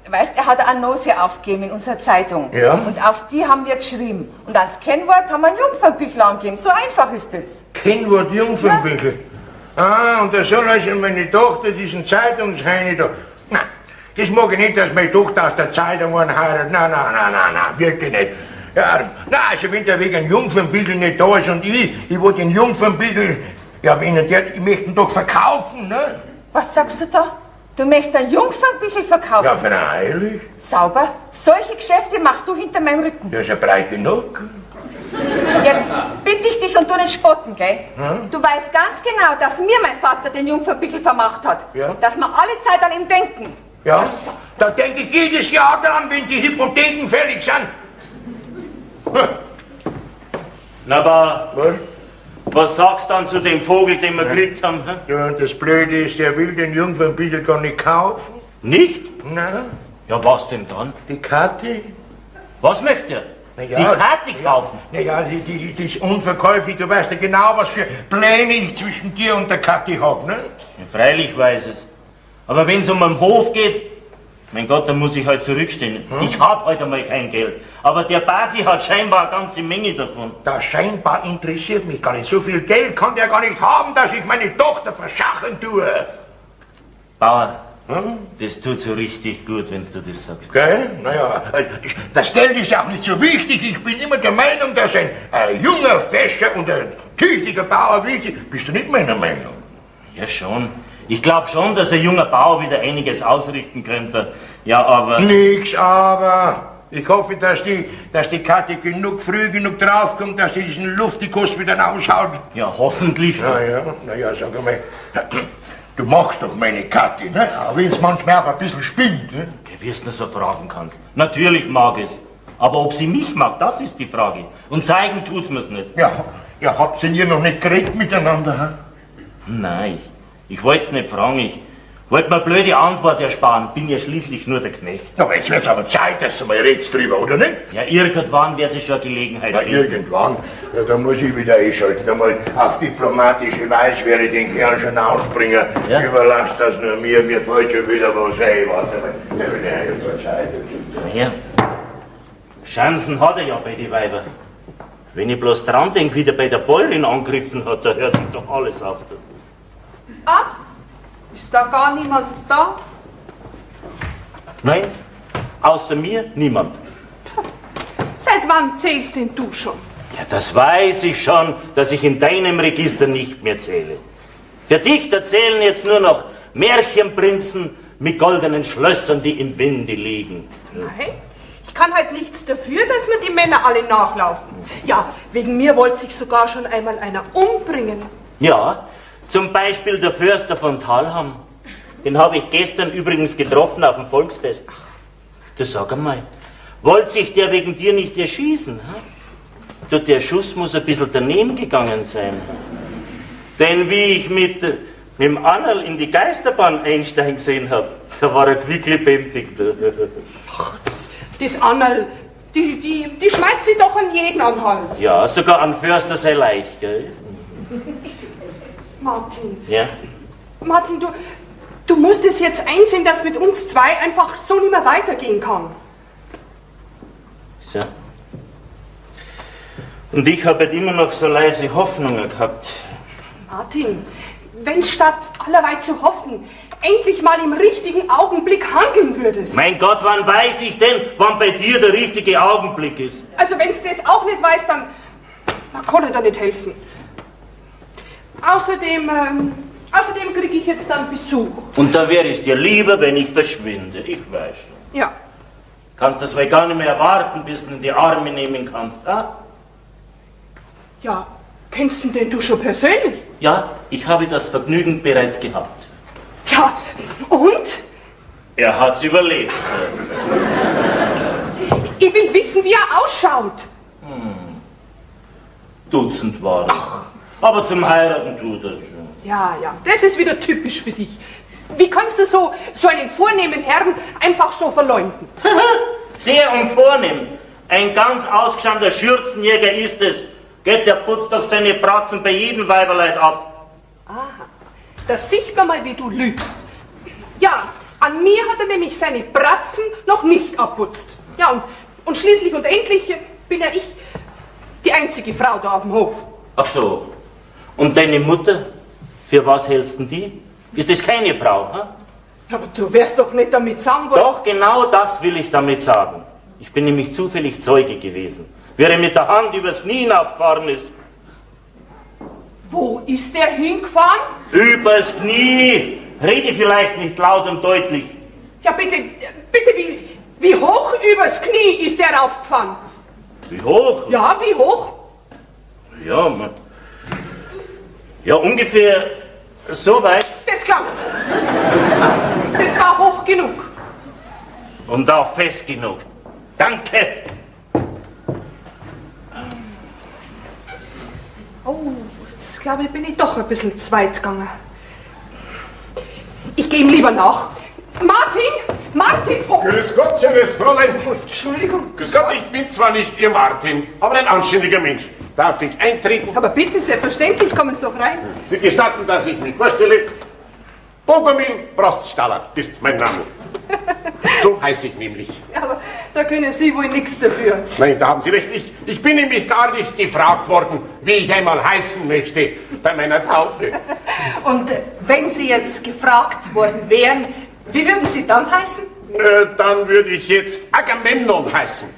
weißt, er hat eine Annonce aufgegeben in unserer Zeitung. Ja. Und auf die haben wir geschrieben. Und als Kennwort haben wir ein Jungfernbichl angegeben. So einfach ist es. Kennwort Jungfernbichl. Ah, und da soll also meine Tochter diesen Zeitungsheini da. Na, das mag ich nicht, dass meine Tochter aus der Zeitung einen heiratet. Nein, nein, nein, nein, nein, wirklich nicht. Ja, na, also wenn der wegen Jungfernbichl nicht da ist und ich wollte den Jungfernbichl, ja, wenn er der, ich möchte ihn doch verkaufen, ne? Was sagst du da? Du möchtest ein Jungfernbichl verkaufen? Ja, freilich. Sauber. Solche Geschäfte machst du hinter meinem Rücken. Der ist ja breit genug. Jetzt bitte ich dich und tu nicht spotten, gell? Hm? Du weißt ganz genau, dass mir mein Vater den Jungfernbichl vermacht hat. Ja. Dass wir alle Zeit an ihm denken. Ja, da denke ich jedes Jahr dran, wenn die Hypotheken fällig sind. Na, aber Was? was sagst du dann zu dem Vogel, den wir gekriegt haben? Hä? Ja, und das Blöde ist, der will den Jungfernbichl gar nicht kaufen. Nicht? Nein, Ja, was denn dann? die Kathi. Was möchte er? Na ja, die Karte kaufen? Na ja, die ist unverkäuflich. Du weißt ja genau, was für Pläne ich zwischen dir und der Kathi hab, ne? Ja, freilich weiß es. Aber wenn's um den Hof geht, mein Gott, dann muss ich halt zurückstehen. Hm? Ich hab heute einmal kein Geld. Aber der Bazi hat scheinbar eine ganze Menge davon. Das scheinbar interessiert mich gar nicht. So viel Geld kann der gar nicht haben, dass ich meine Tochter verschachen tue. Bauer, Hm? das tut so richtig gut, wenn du das sagst. Gell? Naja, das Geld ist auch nicht so wichtig. Ich bin immer der Meinung, dass ein junger, fescher und ein tüchtiger Bauer wichtig. Bist du nicht meiner Meinung? Ja, schon. Ich glaube schon, dass ein junger Bauer wieder einiges ausrichten könnte. Ja, aber... Nix, aber ich hoffe, dass die Kathi genug früh genug draufkommt, dass sie diesen Luftikus wieder raushaut. Ja, hoffentlich. Na ja, na ja, sag einmal, du magst doch meine Kathi, ne? Auch wenn's manchmal auch ein bisschen spinnt, ne? Wie du nur so fragen kannst. Natürlich mag es. Aber ob sie mich mag, das ist die Frage. Und zeigen tut's mir's nicht. Ja, ja, habt ihr noch nicht geredet miteinander, hä? Nein, ich wollt's nicht fragen. Ich wollte mir blöde Antwort ersparen. Bin ja schließlich nur der Knecht. Na, jetzt wird's aber Zeit, dass du mal redst drüber, oder nicht? Ja, irgendwann wird sich schon eine Gelegenheit Na, finden. irgendwann, ja, da muss ich wieder einschalten. Einmal auf diplomatische Weise werde ich den Kerl schon ausbringen. Ja. Überlass das nur mir, mir fällt schon wieder was ein. Warte mal, ja, ja, Zeit. Ja. Chancen hat er ja bei den Weibern. Wenn ich bloß dran denk, wie der bei der Bäuerin angegriffen hat, da hört sich doch alles auf. Ah, ist da gar niemand da? Nein, außer mir niemand. Seit wann zählst denn du schon? Ja, das weiß ich schon, dass ich in deinem Register nicht mehr zähle. Für dich, da zählen jetzt nur noch Märchenprinzen mit goldenen Schlössern, die im Winde liegen. Nein, ich kann halt nichts dafür, dass mir die Männer alle nachlaufen. Ja, wegen mir wollte sich sogar schon einmal einer umbringen. Ja, zum Beispiel der Förster von Thalham. Den habe ich gestern übrigens getroffen auf dem Volksfest. Du sag einmal, wollte sich der wegen dir nicht erschießen? Hm? Du, der Schuss muss ein bisschen daneben gegangen sein. Denn wie ich mit dem Annerl in die Geisterbahn einsteigen gesehen habe, da war er quicklebendig. Ach, das Annerl, die schmeißt sich doch an jeden an den Hals. Ja, sogar an Förster sei leicht, gell? Martin. Ja? Martin, du musst es jetzt einsehen, dass mit uns zwei einfach so nicht mehr weitergehen kann. So. Und ich habe halt immer noch so leise Hoffnungen gehabt. Martin, wenn statt allerweil zu hoffen, endlich mal im richtigen Augenblick handeln würdest. Mein Gott, wann weiß ich denn, wann bei dir der richtige Augenblick ist? Also wenn's das auch nicht weiß, dann kann ich da nicht helfen. Außerdem kriege ich jetzt dann Besuch. Und da wäre es dir lieber, wenn ich verschwinde. Ich weiß schon. Ja. Kannst das wohl gar nicht mehr erwarten, bis du in die Arme nehmen kannst, ah? Ja, kennst du denn du schon persönlich? Ja, ich habe das Vergnügen bereits gehabt. Ja, und? Er hat's überlebt. Ich will wissen, wie er ausschaut. Dutzend waren. Ach. Aber zum Heiraten tut das. Ja, ja, das ist wieder typisch für dich. Wie kannst du so einen vornehmen Herrn einfach so verleumden? Der und vornehm. Ein ganz ausgeschamter Schürzenjäger ist es. Geht, der putzt doch seine Bratzen bei jedem Weiberleid ab. Aha, da sieht man mal, wie du lügst. Ja, an mir hat er nämlich seine Bratzen noch nicht abputzt. Ja, und schließlich und endlich bin ja ich die einzige Frau da auf dem Hof. Ach so. Und deine Mutter? Für was hältst denn die? Ist das keine Frau? Hm? Aber du wirst doch nicht damit sagen wollen... Doch, genau das will ich damit sagen. Ich bin nämlich zufällig Zeuge gewesen, wie er mit der Hand übers Knie hinaufgefahren ist. Wo ist der hingefahren? Übers Knie! Rede vielleicht nicht laut und deutlich. Ja, bitte, bitte, wie hoch übers Knie ist der raufgefahren? Wie hoch? Ja, wie hoch? Ja, man, ja, ungefähr so weit. Das klappt. Das war hoch genug. Und auch fest genug. Danke. Oh, jetzt glaube ich, bin ich doch ein bisschen zu weit gegangen. Ich gehe ihm lieber nach. Martin! Martin! Oh. Grüß Gott, schönes Fräulein. Oh, Entschuldigung. Grüß Gott, ich bin zwar nicht Ihr Martin, aber ein anständiger Mensch. Darf ich eintreten? Aber bitte, selbstverständlich, kommen Sie doch rein. Sie gestatten, dass ich mich vorstelle. Bogomil Broststaller ist mein Name. So heiße ich nämlich. Ja, aber da können Sie wohl nichts dafür. Nein, da haben Sie recht. Ich bin nämlich gar nicht gefragt worden, wie ich einmal heißen möchte bei meiner Taufe. Und wenn Sie jetzt gefragt worden wären, wie würden Sie dann heißen? Dann würde ich jetzt Agamemnon heißen.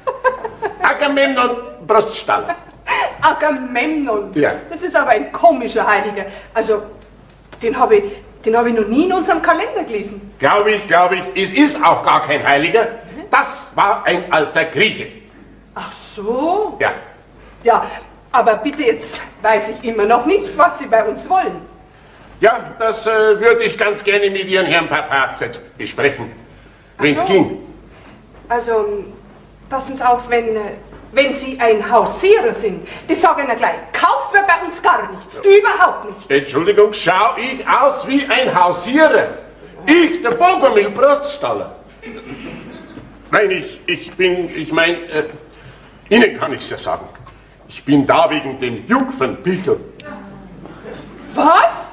Agamemnon Broststaller. Agamemnon? Ja. Das ist aber ein komischer Heiliger. Also, den habe ich noch nie in unserem Kalender gelesen. Glaube ich, es ist auch gar kein Heiliger. Das war ein alter Grieche. Ach so? Ja. Ja, aber bitte, jetzt weiß ich immer noch nicht, was Sie bei uns wollen. Ja, das würde ich ganz gerne mit Ihrem Herrn Papa selbst besprechen, wenn es so. ging. Also, passen Sie auf, wenn Sie ein Hausierer sind, das sage ich Ihnen gleich, kauft wird bei uns gar nichts, ja. Überhaupt nichts. Entschuldigung, schau ich aus wie ein Hausierer? Ich, der Bogomil Broststaller. Nein, ich meine, Ihnen kann ich's ja sagen. Ich bin da wegen dem Jungfernbichl. Was?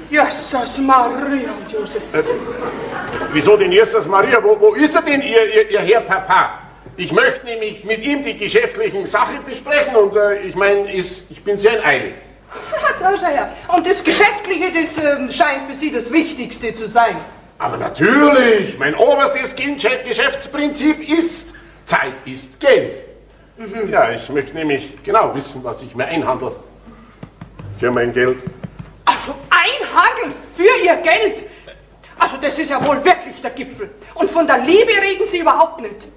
Jesus Maria und Josef. Wieso denn Jesus Maria? Wo ist er denn, Ihr Herr Papa? Ich möchte nämlich mit ihm die geschäftlichen Sachen besprechen und ich meine, ich bin sehr in Eile. Da schau her. Und das Geschäftliche, das scheint für Sie das Wichtigste zu sein. Aber natürlich, mein oberstes Geschäftsprinzip ist, Zeit ist Geld. Mhm. Ja, ich möchte nämlich genau wissen, was ich mir einhandle für mein Geld. Also einhandeln für Ihr Geld? Also das ist ja wohl wirklich der Gipfel. Und von der Liebe reden Sie überhaupt nicht.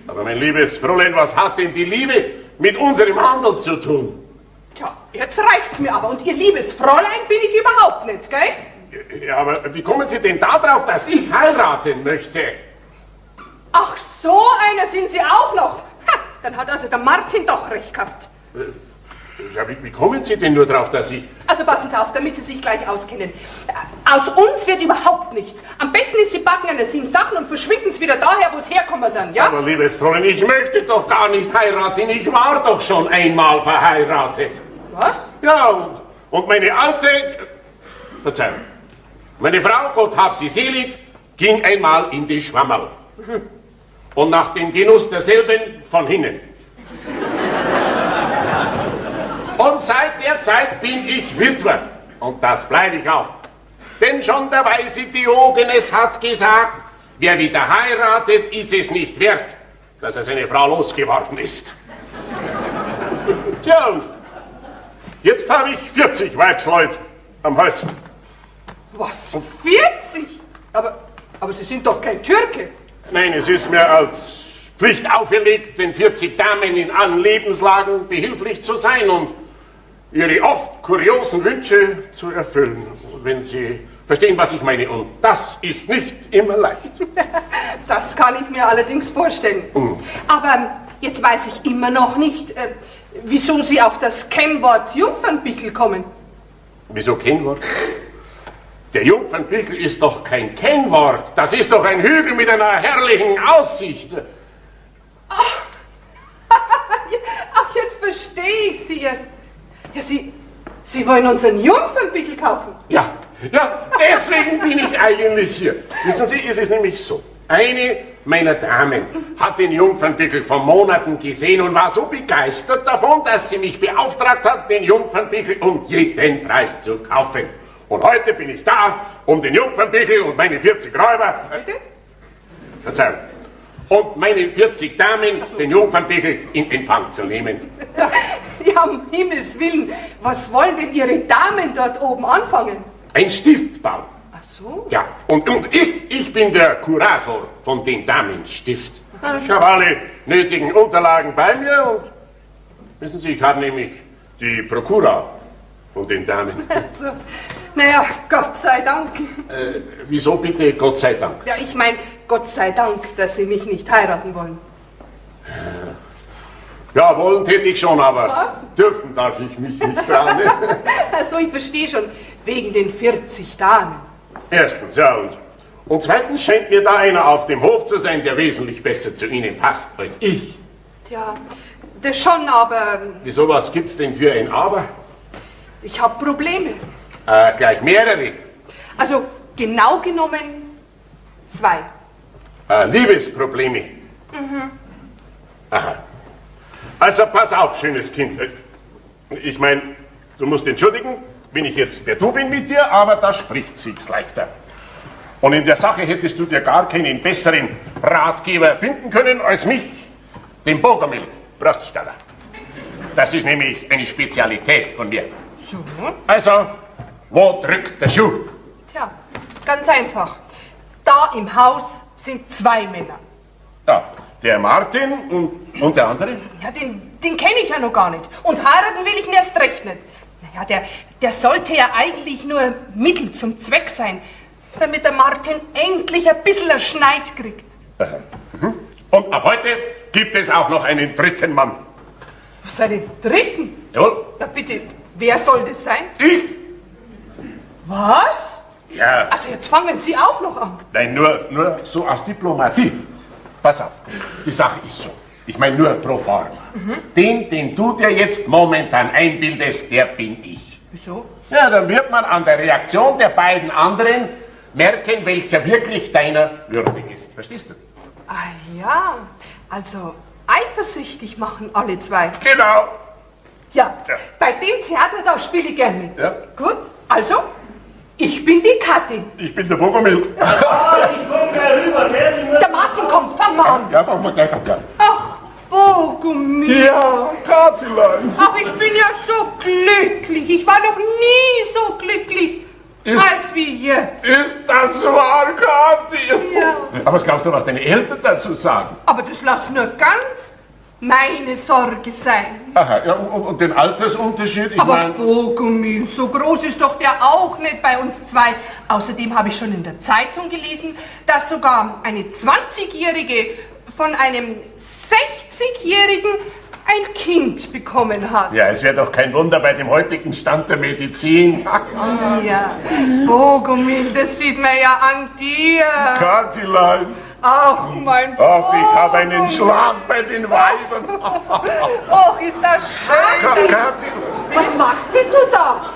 Aber mein liebes Fräulein, was hat denn die Liebe mit unserem Handel zu tun? Tja, jetzt reicht's mir aber. Und Ihr liebes Fräulein bin ich überhaupt nicht, gell? Ja, aber wie kommen Sie denn darauf, dass ich heiraten möchte? Ach, so einer sind Sie auch noch. Ha, dann hat also der Martin doch recht gehabt. Ja, wie kommen Sie denn nur drauf, dass ich... Also passen Sie auf, damit Sie sich gleich auskennen. Aus uns wird überhaupt nichts. Am besten ist, Sie packen eine 7 Sachen und verschwinden es wieder daher, wo es herkommen sind, ja? Aber liebes Fräulein, ich möchte doch gar nicht heiraten. Ich war doch schon einmal verheiratet. Was? Ja, und meine alte... Verzeihung. Meine Frau, Gott hab sie selig, ging einmal in die Schwammerl. Mhm. Und nach dem Genuss derselben von hinnen. Und seit der Zeit bin ich Witwer. Und das bleibe ich auch. Denn schon der weise Diogenes hat gesagt, wer wieder heiratet, ist es nicht wert, dass er seine Frau losgeworden ist. Tja, und jetzt habe ich 40 Weibsleut am Hals. Was? 40? Aber Sie sind doch kein Türke. Nein, es ist mir als Pflicht auferlegt, den 40 Damen in allen Lebenslagen behilflich zu sein und ihre oft kuriosen Wünsche zu erfüllen, wenn Sie verstehen, was ich meine. Und das ist nicht immer leicht. Das kann ich mir allerdings vorstellen. Mhm. Aber jetzt weiß ich immer noch nicht, wieso Sie auf das Kennwort Jungfernbichl kommen. Wieso Kennwort? Der Jungfernbichl ist doch kein Kennwort. Das ist doch ein Hügel mit einer herrlichen Aussicht. Ach Sie erst. Ja, Sie wollen unseren Jungfernbichl kaufen. Ja, ja, deswegen bin ich eigentlich hier. Wissen Sie, es ist nämlich so. Eine meiner Damen hat den Jungfernbichl vor Monaten gesehen und war so begeistert davon, dass sie mich beauftragt hat, den Jungfernbichl um jeden Preis zu kaufen. Und heute bin ich da, um den Jungfernbichl und meine 40 Räuber... Bitte? Verzeihung. Und meine 40 Damen, den Jungfernbichl in Empfang zu nehmen. Ja, um Himmels Willen, was wollen denn Ihre Damen dort oben anfangen? Ein Stift bauen. Ach so? Ja, und ich bin der Kurator von dem Damenstift. Ich habe alle nötigen Unterlagen bei mir und wissen Sie, ich habe nämlich die Prokura von den Damen. Ach so. Naja, Gott sei Dank. Wieso bitte Gott sei Dank? Ja, ich meine, Gott sei Dank, dass Sie mich nicht heiraten wollen. Ja, wollen täte ich schon, aber Was? Dürfen darf ich mich nicht dran. Also, ich verstehe schon, wegen den 40 Damen. Erstens, ja, und zweitens scheint mir da einer auf dem Hof zu sein, der wesentlich besser zu Ihnen passt als ich. Tja, das schon, aber... Wieso, was gibt's denn für ein Aber? Ich hab Probleme. Gleich mehrere. Also, genau genommen, 2. Liebesprobleme. Mhm. Aha. Also, pass auf, schönes Kind. Ich mein, du musst entschuldigen, wenn ich jetzt per Du bin mit dir, aber da spricht sich's leichter. Und in der Sache hättest du dir gar keinen besseren Ratgeber finden können als mich, den Bogomil Bruststaller. Das ist nämlich eine Spezialität von mir. So? Also, wo drückt der Schuh? Tja, ganz einfach. Da im Haus sind 2 Männer. Ja, der Martin und der andere? Ja, den kenne ich ja noch gar nicht. Und heiraten will ich ihn erst recht nicht. Naja, der sollte ja eigentlich nur Mittel zum Zweck sein, damit der Martin endlich ein bisschen einen Schneid kriegt. Aha. Mhm. Und ab heute gibt es auch noch einen dritten Mann. Was, einen dritten? Jawohl. Na bitte, wer soll das sein? Ich. Was? Ja. Also jetzt fangen Sie auch noch an. Nein, nur so aus Diplomatie. Pass auf, die Sache ist so. Ich meine nur pro forma. Mhm. Den du dir jetzt momentan einbildest, der bin ich. Wieso? Ja, dann wird man an der Reaktion der beiden anderen merken, welcher wirklich deiner würdig ist. Verstehst du? Ah ja, also eifersüchtig machen alle zwei. Genau. Ja, ja. Bei dem Theater, da spiele ich gern mit. Ja. Gut, also, ich bin die Kathi. Ich bin der Bogomil. Ah, ich komm gleich rüber, gell? Der Martin kommt, fang mal an. Ja, fangen wir gleich an. Ja. Ach, Bogomil. Ja, Kathilein. Ach, ich bin ja so glücklich. Ich war noch nie so glücklich als wie jetzt. Ist das wahr, Kathi? Ja. Aber was glaubst du, was deine Eltern dazu sagen? Aber das lass nur ganz meine Sorge sein. Aha, ja, und den Altersunterschied? Ich Aber mein... Bogomil, so groß ist doch der auch nicht bei uns zwei. Außerdem habe ich schon in der Zeitung gelesen, dass sogar eine 20-Jährige von einem 60-Jährigen ein Kind bekommen hat. Ja, es wäre doch kein Wunder bei dem heutigen Stand der Medizin. Ja, Bogomil, das sieht man ja an dir. Kathilein. Ach, mein Ach, ich habe einen Schlag bei den Weibern. Ach, ist das schön. Kathi. Was machst denn du da?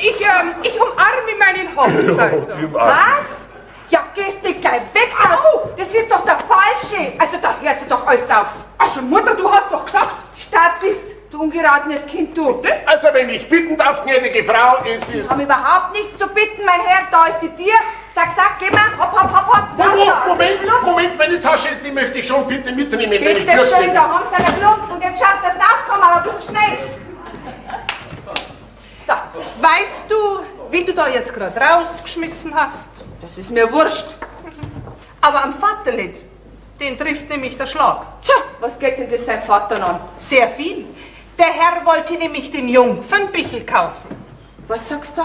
Ich umarme meinen Hochzeiter. Was? Ja, gehst du gleich weg da. Au! Das ist doch der Falsche. Also da hört sie doch alles auf. Also Mutter, du hast doch gesagt. Statt bist, du ungeratenes Kind, du. Also wenn ich bitten darf, gnädige Frau, es Sie ist... haben überhaupt nichts zu bitten, mein Herr. Da ist die Tür. Zack, zack, geh mal. Hopp, hopp, hopp, hopp. Moment, Moment, meine Tasche, die möchte ich schon bitte mitnehmen. Bitte wenn ich schön, da haben sie einen Klump. Und jetzt schaffst du, dass sie rauskommen, aber ein bisschen schnell. So, weißt du, wie du da jetzt gerade rausgeschmissen hast? Das ist mir wurscht. Aber am Vater nicht. Den trifft nämlich der Schlag. Tja, was geht denn das dein Vater an? Sehr viel. Der Herr wollte nämlich den Jungfernbichl kaufen. Was sagst du?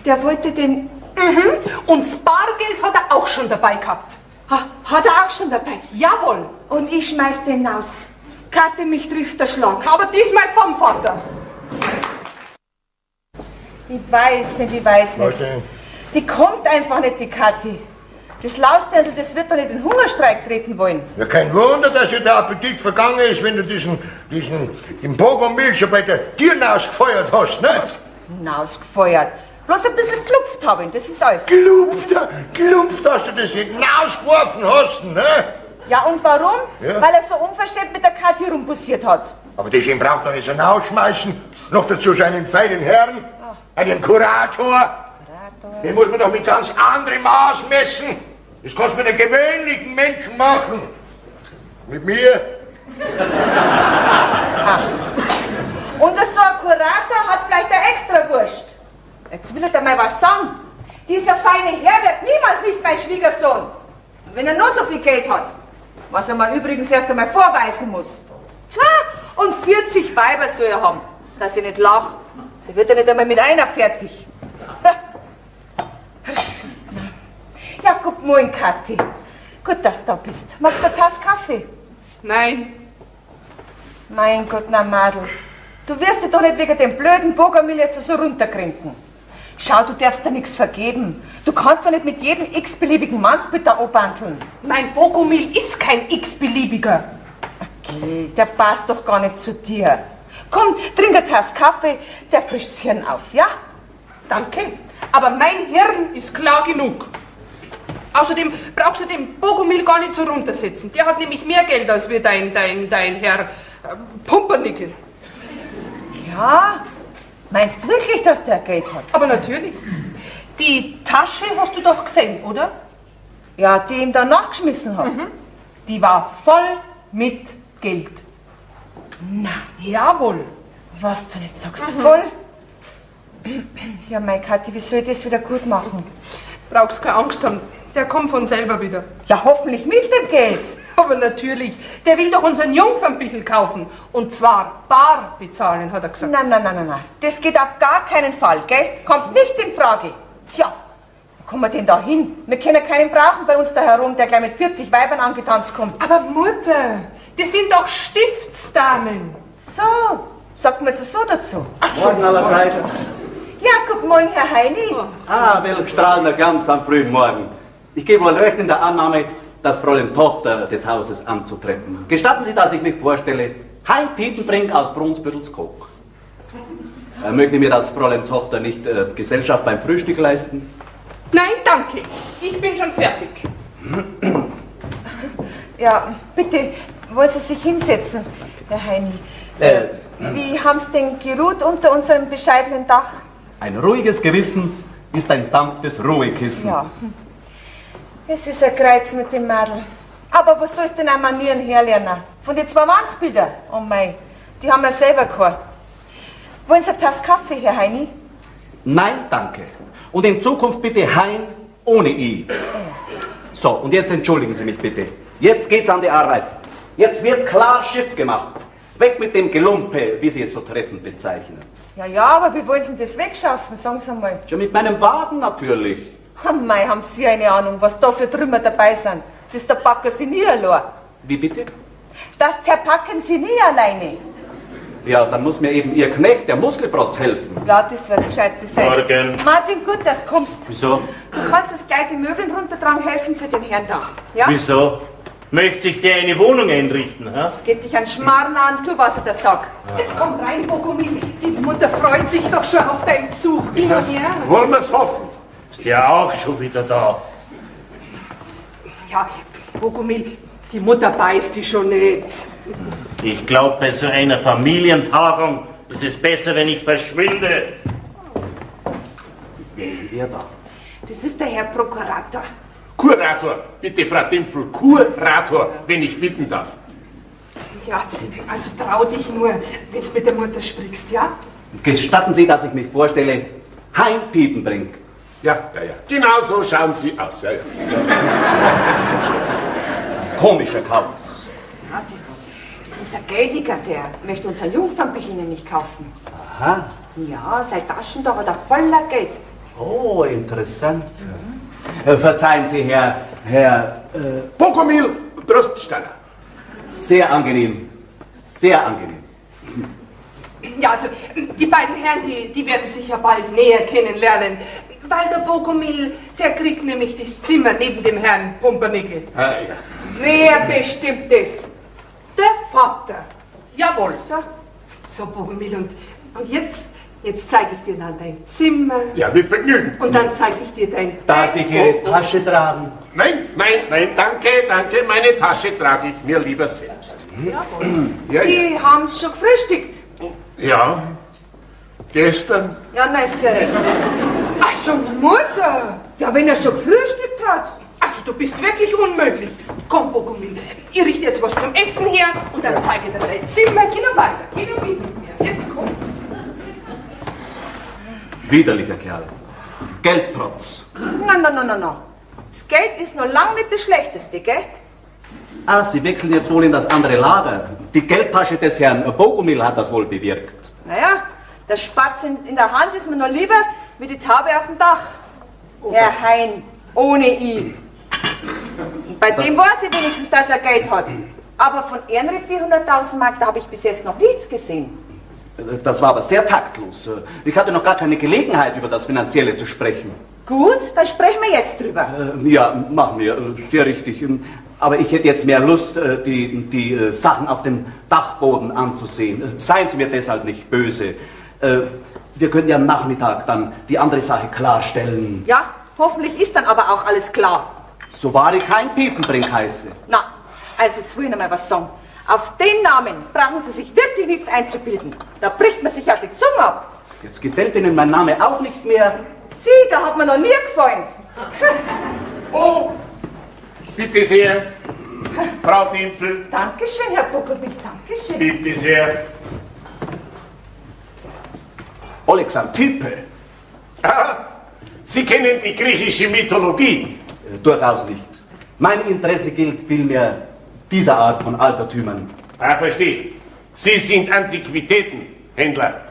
Der wollte den... Mhm. Und das Bargeld hat er auch schon dabei gehabt. Ha, hat er auch schon dabei? Jawohl. Und ich schmeiß den raus. Kathi, mich trifft der Schlag. Aber diesmal vom Vater. Ich weiß nicht, ich weiß nicht. Was denn? Die kommt einfach nicht, die Kathi. Das Lausdirndl, das wird doch nicht in den Hungerstreik treten wollen. Ja, kein Wunder, dass dir der Appetit vergangen ist, wenn du den Bogomil schon bei der Tür hinausgefeuert hast, ne? Hinausgefeuert? Bloß ein bisschen geklopft habe ich, das ist alles. Geklopft hast du das nicht, hinausgeworfen hast, ne? Ja, und warum? Ja. Weil er so unverschämt mit der Kathi rumbussiert hat. Aber deswegen braucht man nicht so hinausschmeißen. Noch dazu so einen feinen Herrn, einen Kurator. Den muss man doch mit ganz anderem Maß messen. Das kannst du mit einem gewöhnlichen Menschen machen. Mit mir? Ach. Und so ein Kurator hat vielleicht eine Extrawurst. Jetzt will er dir mal was sagen. Dieser feine Herr wird niemals nicht mein Schwiegersohn. Und wenn er nur so viel Geld hat, was er mir übrigens erst einmal vorweisen muss. Tja, und 40 Weiber soll er haben, dass ich nicht lach. Der wird ja nicht einmal mit einer fertig. Ja, guten Morgen, Kathi. Gut, dass du da bist. Magst du eine Tasse Kaffee? Nein. Mein Gott, na Madel. Du wirst dich doch nicht wegen dem blöden Bogomil jetzt so runterkrinken. Schau, du darfst dir nichts vergeben. Du kannst doch nicht mit jedem x-beliebigen Mannsbild da anbanteln. Mein Bogomil ist kein x-beliebiger. Okay, der passt doch gar nicht zu dir. Komm, trink eine Tasse Kaffee, der frischt das Hirn auf, ja? Danke, aber mein Hirn ist klar genug. Außerdem brauchst du den Bogomil gar nicht so runtersetzen. Der hat nämlich mehr Geld als wir, dein Herr Pumpernickel. Ja? Meinst du wirklich, dass der Geld hat? Aber natürlich. Die Tasche hast du doch gesehen, oder? Ja, die ihm da nachgeschmissen hat. Mhm. Die war voll mit Geld. Na, jawohl. Was du nicht sagst, voll? Ja, mein Kathi, wie soll ich das wieder gut machen? Brauchst keine Angst haben, der kommt von selber wieder. Ja, hoffentlich mit dem Geld. Aber natürlich, der will doch unseren Jungfernbichl kaufen. Und zwar bar bezahlen, hat er gesagt. Nein, nein, nein, nein, nein. Das geht auf gar keinen Fall, gell? Kommt nicht in Frage. Ja, wo kommen wir denn da hin? Wir können keinen brauchen bei uns da herum, der gleich mit 40 Weibern angetanzt kommt. Aber Mutter, das sind doch Stiftsdamen. So, sagt man jetzt so dazu. Ach so, Morgen allerseits. Ja, guten Morgen, Herr Heini. Ah, welch strahlender Glanz am frühen Morgen. Ich gehe wohl recht in der Annahme, das Fräulein Tochter des Hauses anzutreffen. Gestatten Sie, dass ich mich vorstelle. Hein Piepenbrink aus Brunsbüttelskog. Möchte mir das Fräulein Tochter nicht Gesellschaft beim Frühstück leisten? Nein, danke. Ich bin schon fertig. Ja, bitte, wollen Sie sich hinsetzen, Herr Heini? Wie haben Sie denn geruht unter unserem bescheidenen Dach? Ein ruhiges Gewissen ist ein sanftes Ruhekissen. Ja. Es ist ein Kreuz mit dem Madel. Aber was sollst du denn an Manieren herlernen? Von den zwei Mannsbilder? Oh mei, die haben wir selber gehabt. Wollen Sie eine Tasse Kaffee, Herr Heini? Nein, danke. Und in Zukunft bitte Hein ohne I. So, und jetzt entschuldigen Sie mich bitte. Jetzt geht's an die Arbeit. Jetzt wird klar Schiff gemacht. Weg mit dem Gelumpe, wie Sie es so treffend bezeichnen. Ja, ja, aber wie wollen Sie denn das wegschaffen? Sagen Sie mal. Schon mit meinem Wagen natürlich. Oh mei, haben Sie eine Ahnung, was da für Trümmer dabei sind? Das zerpacken Sie nie allein. Wie bitte? Das zerpacken Sie nie alleine. Ja, dann muss mir eben Ihr Knecht, der Muskelprotz, helfen. Ja, das wird gescheit zu sein. Morgen. Martin, gut, dass du kommst. Wieso? Du kannst uns gleich die Möbeln runtertragen helfen für den Herrn da. Ja? Wieso? Möchte sich der eine Wohnung einrichten? Hä? Das geht dich an Schmarrn an, tu was ich dir sag. Jetzt komm rein, Bogomil. Die Mutter freut sich doch schon auf deinen Besuch. Immer her. Wollen wir's hoffen? Ist der auch schon wieder da? Ja, Bogomil, die Mutter beißt dich schon nicht. Ich glaube, bei so einer Familientagung ist es besser, wenn ich verschwinde. Wer ist denn der da? Das ist der Herr Prokurator. Kurator, bitte, Frau Dimpfl, Kurator, wenn ich bitten darf. Ja, also trau dich nur, wenn du mit der Mutter sprichst, ja? Gestatten Sie, dass ich mich vorstelle, Hein Piepenbrink. Ja, ja, ja. Genau so schauen Sie aus, ja, ja. Komischer Kauz. Ja, das ist ein Geldiger, der möchte unser Jungfernbichl nämlich kaufen. Aha. Ja, sein Taschen da hat er voller Geld. Oh, interessant. Mhm. Verzeihen Sie, Herr... Bogomil Bruststaller. Sehr angenehm. Sehr angenehm. Ja, also, die beiden Herren, die werden sich ja bald näher kennenlernen. Weil der Bogumil, der kriegt nämlich das Zimmer neben dem Herrn Pumpernickel. Ah, ja. Wer bestimmt das? Der Vater. Jawohl. So, Bogumil, und jetzt zeige ich dir dann dein Zimmer. Ja, mit Vergnügen. Und dann zeige ich dir dein Darf Bett. ich Ihre Tasche tragen? Nein, nein, nein, danke, danke. Meine Tasche trage ich mir lieber selbst. Jawohl. Ja, Sie haben's schon gefrühstückt. Ja, gestern. Ja, na ist ja recht. Also, Mutter! Ja, wenn er schon gefrühstückt hat. Also, du bist wirklich unmöglich. Komm, Bogumil, ich richte jetzt was zum Essen her und dann zeige ich dir dein Zimmer. Geh noch weiter, geh noch mit mir. Jetzt komm. Widerlicher Kerl. Geldprotz. Na, na, na, na, na. Das Geld ist noch lang nicht das Schlechteste, gell? Ah, Sie wechseln jetzt wohl in das andere Lager. Die Geldtasche des Herrn Bogumil hat das wohl bewirkt. Naja, der Spatz in der Hand ist mir noch lieber wie die Taube auf dem Dach. Herr Hein, ohne I. Und bei dem weiß ich wenigstens, dass er Geld hat. Aber von Ehrenre 400.000 Mark, da habe ich bis jetzt noch nichts gesehen. Das war aber sehr taktlos. Ich hatte noch gar keine Gelegenheit, über das Finanzielle zu sprechen. Gut, dann sprechen wir jetzt drüber. Ja, machen wir. Sehr richtig. Aber ich hätte jetzt mehr Lust, die Sachen auf dem Dachboden anzusehen. Seien Sie mir deshalb nicht böse. Wir können ja am Nachmittag dann die andere Sache klarstellen. Ja, hoffentlich ist dann aber auch alles klar. So wahr ich kein Piepenbrink heiße. Na, also jetzt will ich noch mal was sagen. Auf den Namen brauchen Sie sich wirklich nichts einzubilden. Da bricht man sich ja die Zunge ab. Jetzt gefällt Ihnen mein Name auch nicht mehr. Sie, da hat mir noch nie gefallen. Oh, bitte sehr, Frau Dimpfel. Dankeschön, Herr Bogumil, dankeschön. Bitte sehr. Alexantippe. Ah, Sie kennen die griechische Mythologie. Durchaus nicht. Mein Interesse gilt vielmehr dieser Art von Altertümern. Ah, verstehe. Sie sind Antiquitätenhändler.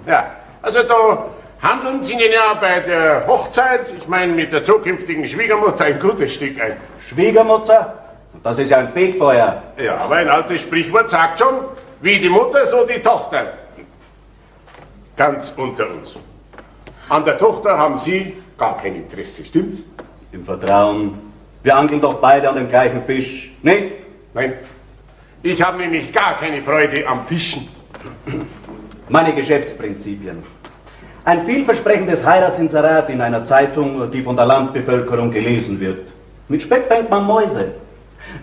Ja, also da handeln Sie Ihnen ja bei der Hochzeit, ich meine mit der zukünftigen Schwiegermutter, ein gutes Stück ein. Schwiegermutter? Das ist ja ein Fegfeuer. Ja, aber ein altes Sprichwort sagt schon, wie die Mutter, so die Tochter. Ganz unter uns. An der Tochter haben Sie gar kein Interesse, stimmt's? Im Vertrauen. Wir angeln doch beide an dem gleichen Fisch, nicht? Nein, ich habe nämlich gar keine Freude am Fischen. Meine Geschäftsprinzipien. Ein vielversprechendes Heiratsinserat in einer Zeitung, die von der Landbevölkerung gelesen wird. Mit Speck fängt man Mäuse.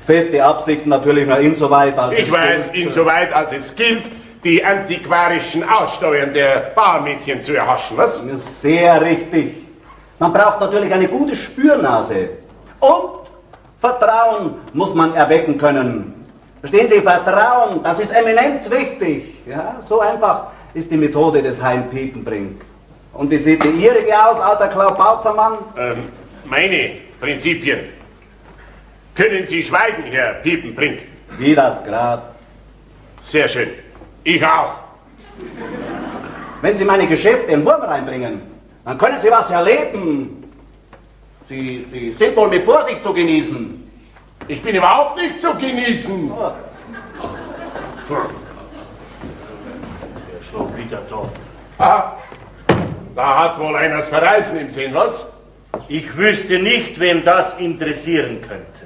Feste Absichten natürlich nur insoweit, als Ich weiß, insoweit, als es gilt, die antiquarischen Aussteuern der Bauernmädchen zu erhaschen, was? Sehr richtig. Man braucht natürlich eine gute Spürnase. Und Vertrauen muss man erwecken können. Verstehen Sie, Vertrauen, das ist eminent wichtig. Ja, so einfach ist die Methode des Hein Piepenbrink. Und wie sieht die Ihrige aus, alter Klaubautermann? Meine Prinzipien. Können Sie schweigen, Herr Piepenbrink? Wie das Grab. Sehr schön. Ich auch. Wenn Sie meine Geschäfte in Wurm reinbringen, dann können Sie was erleben. Sie sind wohl mit Vorsicht zu genießen. Ich bin überhaupt nicht zu genießen. Oh. Ja, schon wieder da. Ah, da hat wohl einer das Verreisen im Sinn, was? Ich wüsste nicht, wem das interessieren könnte.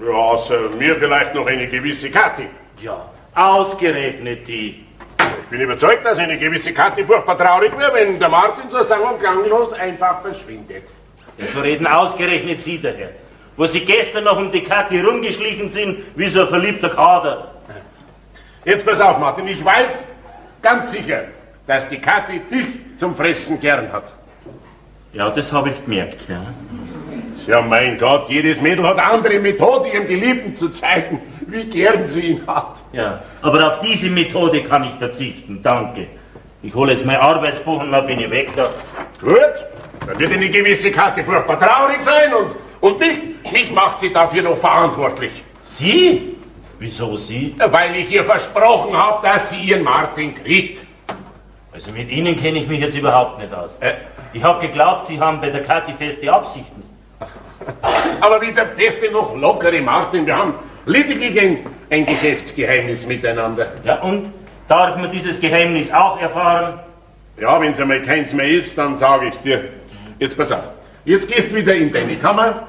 Ja, außer mir vielleicht noch eine gewisse Kathi. Ja, ausgerechnet die. Ich bin überzeugt, dass eine gewisse Kathi furchtbar traurig wäre, wenn der Martin so sang- und klanglos einfach verschwindet. Ja, so reden ausgerechnet Sie daher. Wo Sie gestern noch um die Kathi rumgeschlichen sind, wie so ein verliebter Kader. Jetzt pass auf, Martin, ich weiß ganz sicher, dass die Kathi dich zum Fressen gern hat. Ja, das habe ich gemerkt, ja. Tja, mein Gott, jedes Mädel hat andere Methode, ihrem Geliebten zu zeigen, wie gern sie ihn hat. Ja, aber auf diese Methode kann ich verzichten, danke. Ich hole jetzt mein Arbeitsbuch und dann bin ich weg da. Gut, dann wird eine gewisse Kathi furchtbar traurig sein und mich macht sie dafür noch verantwortlich. Sie? Wieso Sie? Weil ich ihr versprochen habe, dass sie ihren Martin kriegt. Also mit Ihnen kenne ich mich jetzt überhaupt nicht aus. Ich habe geglaubt, Sie haben bei der Kathi feste Absichten. Aber weder feste noch lockere, Martin. Wir haben lediglich ein Geschäftsgeheimnis miteinander. Ja, und? Darf man dieses Geheimnis auch erfahren? Ja, wenn's einmal keins mehr ist, dann sage ich's dir. Jetzt pass auf. Jetzt gehst du wieder in deine Kammer,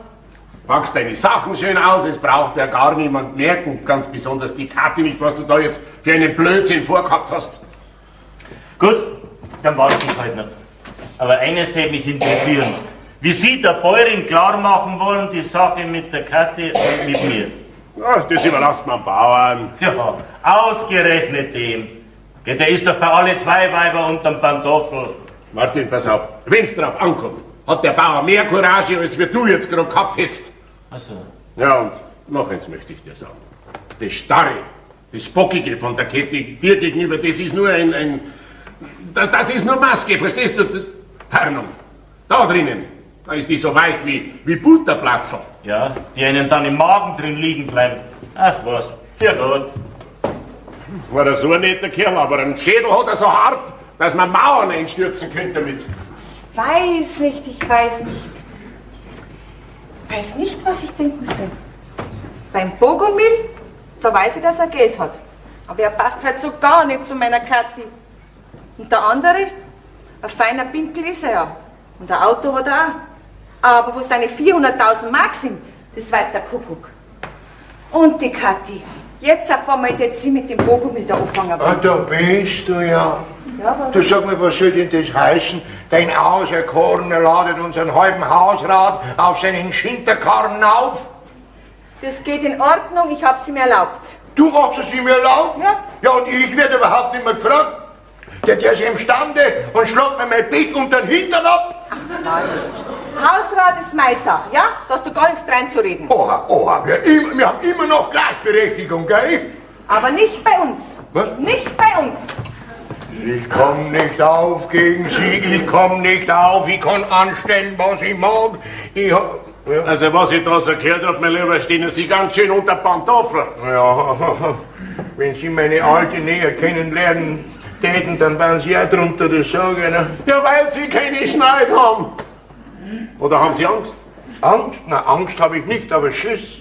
packst deine Sachen schön aus, es braucht ja gar niemand merken, ganz besonders die Kathi nicht, was du da jetzt für einen Blödsinn vorgehabt hast. Gut, dann warte ich halt noch. Aber eines täte mich interessieren. Wie Sie der Bäuerin klar machen wollen, die Sache mit der Kathi und mit mir. Ja, das überlasst man Bauern. Ja, ausgerechnet dem. Der ist doch bei alle zwei Weiber unterm Pantoffel. Martin, pass auf, wenn's drauf ankommt, hat der Bauer mehr Courage, als wir du jetzt gerade gehabt hättest. Ach so. Ja, und noch eins möchte ich dir sagen. Das Starre, das Bockige von der Kette dir gegenüber, das ist nur das ist nur Maske, verstehst du? Tarnung. Da drinnen, da ist die so weich wie Butterplatzel. Ja, die einen dann im Magen drin liegen bleiben. Ach was, für Gott. War er so ein netter Kerl, aber einen Schädel hat er so hart, dass man Mauern einstürzen könnte damit. Weiß nicht, ich weiß nicht. Weiß nicht, was ich denken soll. Beim Bogomil, da weiß ich, dass er Geld hat. Aber er passt halt so gar nicht zu meiner Kathi. Und der andere, ein feiner Pinkel ist er ja. Und ein Auto hat er auch. Aber wo seine 400.000 Mark sind, das weiß der Kuckuck. Und die Kathi. Jetzt auf einmal jetzt sie mit dem Bogomil da anfangen. Ah, da bist du ja. Ja, du sag mal, was soll denn das heißen? Dein Auserkorener ladet unseren halben Hausrat auf seinen Schinterkarren auf. Das geht in Ordnung, ich hab's ihm erlaubt. Du hast es ihm erlaubt? Ja. Ja, und ich werde überhaupt nicht mehr gefragt. Der ist imstande und schlägt mir mein Bett unter den Hintern ab. Ach was. Hausrat ist meine Sache, ja? Da hast du gar nichts reinzureden. Oha, oha, wir haben immer noch Gleichberechtigung, gell? Aber nicht bei uns. Was? Nicht bei uns. Ich komm nicht auf gegen Sie, ich komm nicht auf, ich kann anstellen, was ich mag. Ich ja. Also was ich da so gehört hab, mein Lieber, stehen Sie ganz schön unter Pantoffel. Ja, wenn Sie meine Alte näher kennenlernen täten, dann waren Sie auch drunter, das sage ich, ne? Ja, weil Sie keine Schneid haben. Oder haben Sie Angst? Angst? Na, Angst habe ich nicht, aber Schiss.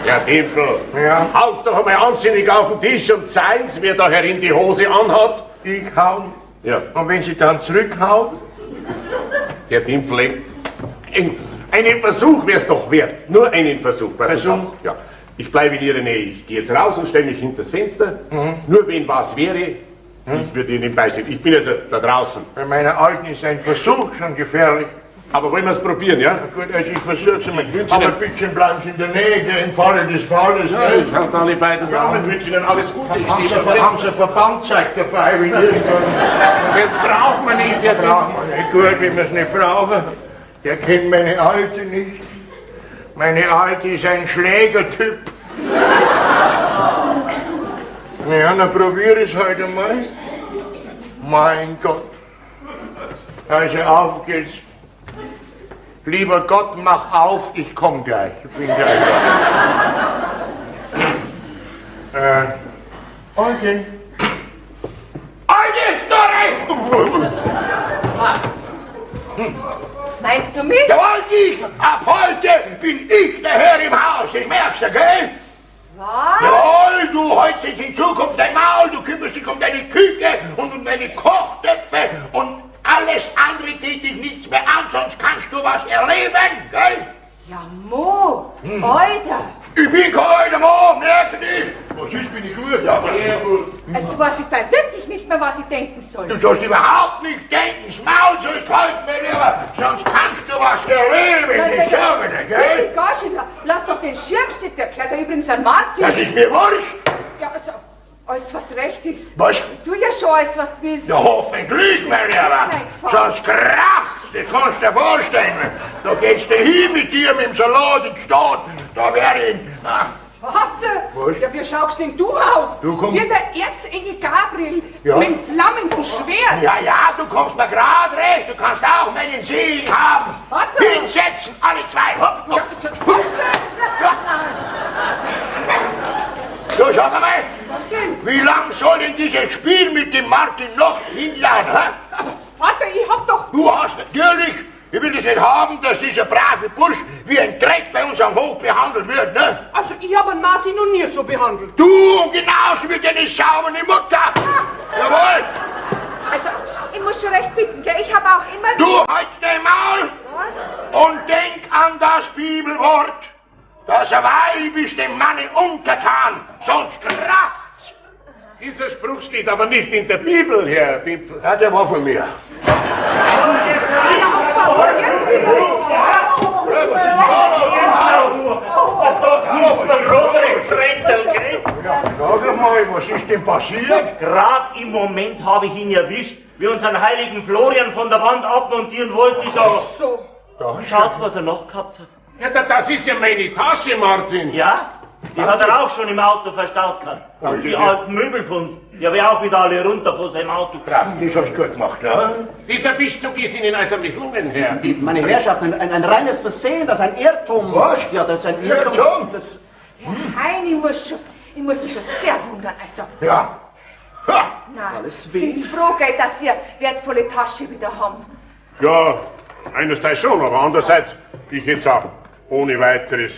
Herr Timpfel, ja? Hauen's doch einmal anständig auf den Tisch und zeigen Sie, wer da herin die Hose anhat. Ich hau. Ja. Und wenn Sie dann zurückhauen? Herr Timpfel, einen Versuch wär's doch wert. Nur einen Versuch. Versuch? Ja. Ich bleibe in Ihrer Nähe. Ich gehe jetzt raus und stelle mich hinter das Fenster. Mhm. Nur wenn was wäre, ich würde Ihnen beistehen. Ich bin also da draußen. Bei meiner Alten ist ein Versuch schon gefährlich. Aber wollen wir es probieren, ja? Na gut, also ich versuche es mal. Aber bitte bleiben Sie in der Nähe, im Falle des Falles. Ja, ich halte alle beiden Daumen, ja. Wünsche Ihnen alles Gute. Ich stehe haben Sie ein Verbandzeug dabei, wenn irgendwann. Das braucht man nicht, Herr Braucht man nicht. Gut, wenn wir es nicht brauchen. Der kennt meine Alte nicht. Meine Alte ist ein Schlägertyp. Ja, dann probier es halt einmal. Mein Gott. Also auf geht's. Lieber Gott, mach auf, ich komm gleich. Ich bin gleich da. Okay. Alte, da rein! Meinst du mich? Jawohl, dich! Ab heute bin ich der Herr im Haus, das merkst du, gell? Was? Jawohl, du hältst jetzt in Zukunft dein Maul, du kümmerst dich um deine Küche und um deine Kochtöpfe und alles andere geht dich nichts mehr an, sonst kannst du was erleben, gell? Ja, Mo, Alter. Ich bin kein alter Mo, merkst du das? Was ist, bin ich gut? Ja, sehr gut. Jetzt weiß ich dann wirklich nicht mehr, was ich denken soll. Du sollst überhaupt nicht denken, das Maul sollst halten, mein Lieber, sonst kannst du was erleben, ich sage dir, gell? Gosch, lass doch den Schirm stehen, der gehört ja übrigens an Martin. Das ist mir wurscht. Ja, also, alles, was recht ist. Was? Du ja schon alles, was du willst. Ja, hoffentlich, mein Lieber. Sonst kracht's, das kannst du dir vorstellen. Da geht's dir hin mit dir mit dem Salat in die Stadt. Da wär ich... Ach. Vater! Was? Ja, wie schaust denn du aus? Du kommst... Wie der Erzengel Gabriel, ja? mit dem flammenden Schwert. Ja, ja, du kommst mir grad recht. Du kannst auch meinen Segen haben. Vater! Hinsetzen, alle zwei. Hopp, hopp. Ja, was denn? Ja. Du, sag einmal. Was denn? Wie lang soll denn dieses Spiel mit dem Martin noch hinlaufen, hä? Aber Vater, ich hab doch... Du hast natürlich... Ich will es nicht haben, dass dieser brave Bursch wie ein Dreck bei uns am Hof behandelt wird, ne? Also ich habe Martin noch nie so behandelt. Du und genauso wie deine saubere Mutter. Ah. Jawohl. Also, ich muss schon recht bitten, gell? Ich habe bist dem Manne untertan, sonst kracht's. Dieser Spruch steht aber nicht in der Bibel, Herr Dimpfl. Ja, der war von mir. Sag mal, was ist denn passiert? Gerade im Moment habe ich ihn erwischt, wie unseren heiligen Florian von der Wand abmontieren wollte. Da. So. Schaut, was er noch gehabt hat. Ja, das ist ja meine Tasche, Martin. Ja? Die hat er auch schon im Auto verstaut gehabt. Und die alten Möbel von uns, die habe ich auch wieder alle runter von seinem Auto. Brav, das hast du gut gemacht, ne? Dieser Fischzug ist Ihnen also misslungen, Herr. Meine Herrschaften, ein reines Versehen, das ist ein Irrtum. Was? Ja, das ist ein Irrtum. Irrtum? Das, Hein, ich muss mich schon sehr wundern, also. Ja. Ha! Na, Alles weh. sind Sie froh, gell, dass Sie eine wertvolle Tasche wieder haben? Ja, einerseits schon, aber andererseits, ich hätte es auch ohne weiteres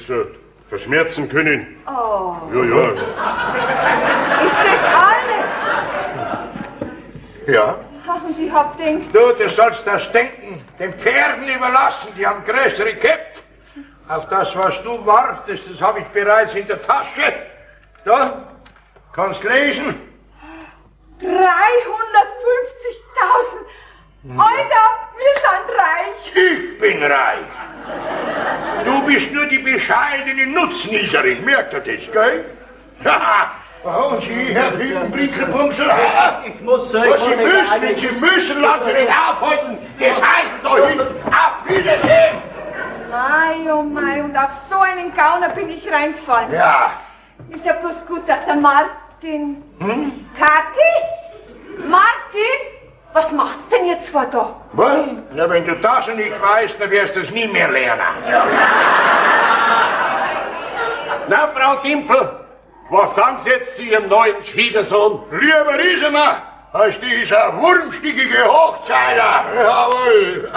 verschmerzen können. Oh, Ja, ja. ist das alles? Ja. Ach, und ich hab gedacht, Du, du sollst das Denken den Pferden überlassen, die haben größere Köpfe. Auf das, was du wartest, das habe ich bereits in der Tasche. Da, kannst lesen. 350.000! Alter, wir sind reich! Ich bin reich. Du bist nur die bescheidene Nutznießerin, merkt ihr das, gell? Haha, und Sie, Herr Hübenbrinkelbumsel, ich muss... Was ich Sie muss mich müssen, wenn einig- Sie müssen, lassen Sie nicht aufhalten. Das heißt da hinten, auf Wiedersehen. Mei, oh mei, und auf so einen Gauner bin ich reingefallen. Ja. Ist ja bloß gut, dass der Martin... Hm? Kathi? Martin? Was macht's denn ihr zwei da? Was? Na, wenn du das nicht weißt, dann wirst du es nie mehr lernen. Na, Frau Dimpfl, was sagen Sie jetzt zu Ihrem neuen Schwiegersohn? Lieber Riesemer, als dieser wurmstickige Hochzeiter. Jawohl.